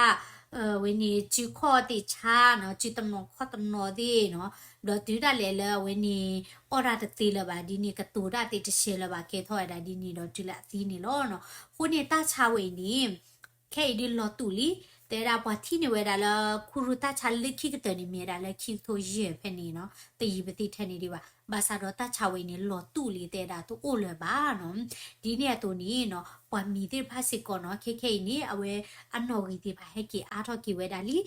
ဆါ ဝဲန့ၣ် စုခီၣ်သ့ၣ်ဆါနီၤ စုတနီၤခီၣ်တနီၤသ့ၣ်နီၤ ဘျီတုၤဒၣ်လဲာ်လၢအဝဲန့ၣ် အီၣ်တၢ်တသ့လၢၤဘၣ်ဒ်န့ၣ် ကတိၤတၢ်သ့ၣ်တဆဲးလၢၤဘၣ် ကဲထီၣ်ဝဲဒၣ်ဒ်န့ၣ်ဒီးတုၤလၢအသံန့ၣ်လီၤနီၤ အဃိန့ၣ်တၢ်ဆါဝဲအံၤန့ၣ် ခဲအံၤဒုးလီၤတူာ်လံ တဲဝဲဒၣ်ပှၤထံၣ်န့ၢ်ဝဲဒၣ်လၢခူရူၢ်တၢ်ဆါလၢခံကတၢၢ်န့ၣ် မ့ၢ်ဝဲဒၣ်လၢခံကထိယဲၢ်ဖဲန့ၣ်နီၤ တယံာ်ပသံထဲန့ၣ်ဒံးဘၣ် ဘၣ်ဆၣ်ဒီးတၢ်ဆါဝဲအံၤန့ၣ် လီၤတူာ်လံ တဲဝဲဒၣ်တအိၣ်လၢၤဘၣ်နီၤ ဒ်န့ၣ်အသိးန့ၣ်နီၤ ပှၤမံၤသ့ၣ်တဖၣ်စ့ၢ်ကီးနီၤ ခဲခဲအံၤန့ၣ် အဝဲအနီၣ်ဂံၢ်သ့ၣ်တဖၣ်ဟဲက့ၤအါထီၣ်က့ၤဝဲဒၣ်လံ ဒီး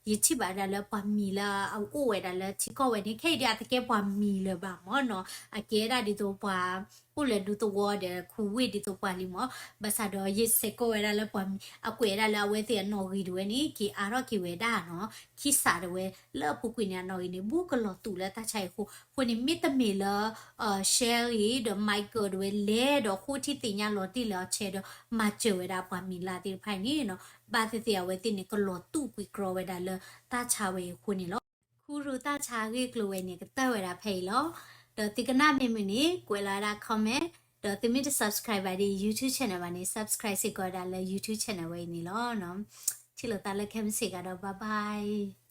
ယထံၣ်ဘၣ်ဝဲဒၣ်လၢပှၤမံၤလၢအအိၣ်ဝဲဒၣ်လၢထံကီၢ်ဝဲန့ၣ် ခဲအံၤဒုးအတကဲပှၤမံၤလၢၤဘၣ်မ့ၢ်နီၤ အကဲဒၣ်ဒ်သိးပှၤ အိၣ်လၢဒူသဝီဒီးခူဝ့ၢ်ဒ်သိးပှၤလံမ့ၢ် ဘၣ်ဆၣ်ဒီးယစဲးကိးဝဲဒၣ်လၢပှၤမံၤ အကွဲးဒၣ်လၢအဝဲသ့ၣ်အနီၣ်ဂံၢ်တဝဲန့ၣ် က့ၤအါထီၣ်က့ၤဝဲဒၣ်နီၤ ခံစးတဝဲ လၢအပူၤကွံာ်န့ၣ် အနီၣ်ဂံၢ်န့ၣ် ဘူးကလီၤတူာ်လၢတၢ်ဆါအံၤအဃိ အဃိန့ၣ် မ့တမ့ၢ်လၢ Sherry ဒီး Michael တဝဲလဲၤဒီးဃိထံသ့ၣ်ညါလီၤတံၢ်လၢအီၤဆဲးဒီး မၤစၢၤဝဲဒၣ်ပှၤမံၤလၢ်သ့ၣ်တဖၣ်အံၤန့ၣ်နီၤ ဘၣ်သ့ၣ်သ့ၣ်အဝဲသ့ၣ်န့ၣ် ကလီၤတူာ်ကွံာ်ကြီဝဲဒၣ်လၢတၢ်ဆါဝဲအံၤအဃိန့ၣ်လီၤ. ခူရူၢ်တၢ်ဆါအဂ့ၢ်အကျိၤဝဲန့ၣ် ကတၢၢ်ဝဲဒၣ်ဖဲအံၤလီၤ. ဒီးသုကနၣ်မ့ၢ်မုာ်န့ၣ် ကွဲးလီၤဝဲဒၣ် comment ဒီးသုမ့ၢ်တ subscribe ဘၣ်ဒ် YouTube channel ဘၣ်န့ၣ် subscribe စ့ၢ်ကီးဝဲဒၣ်လၢ YouTube channel ဝဲအံၤန့ၣ်လီၤ. ထံၣ်လိာ်သးလၢခဲမုၢ်ဆ့ၣ်ဂၤဒီး bye bye.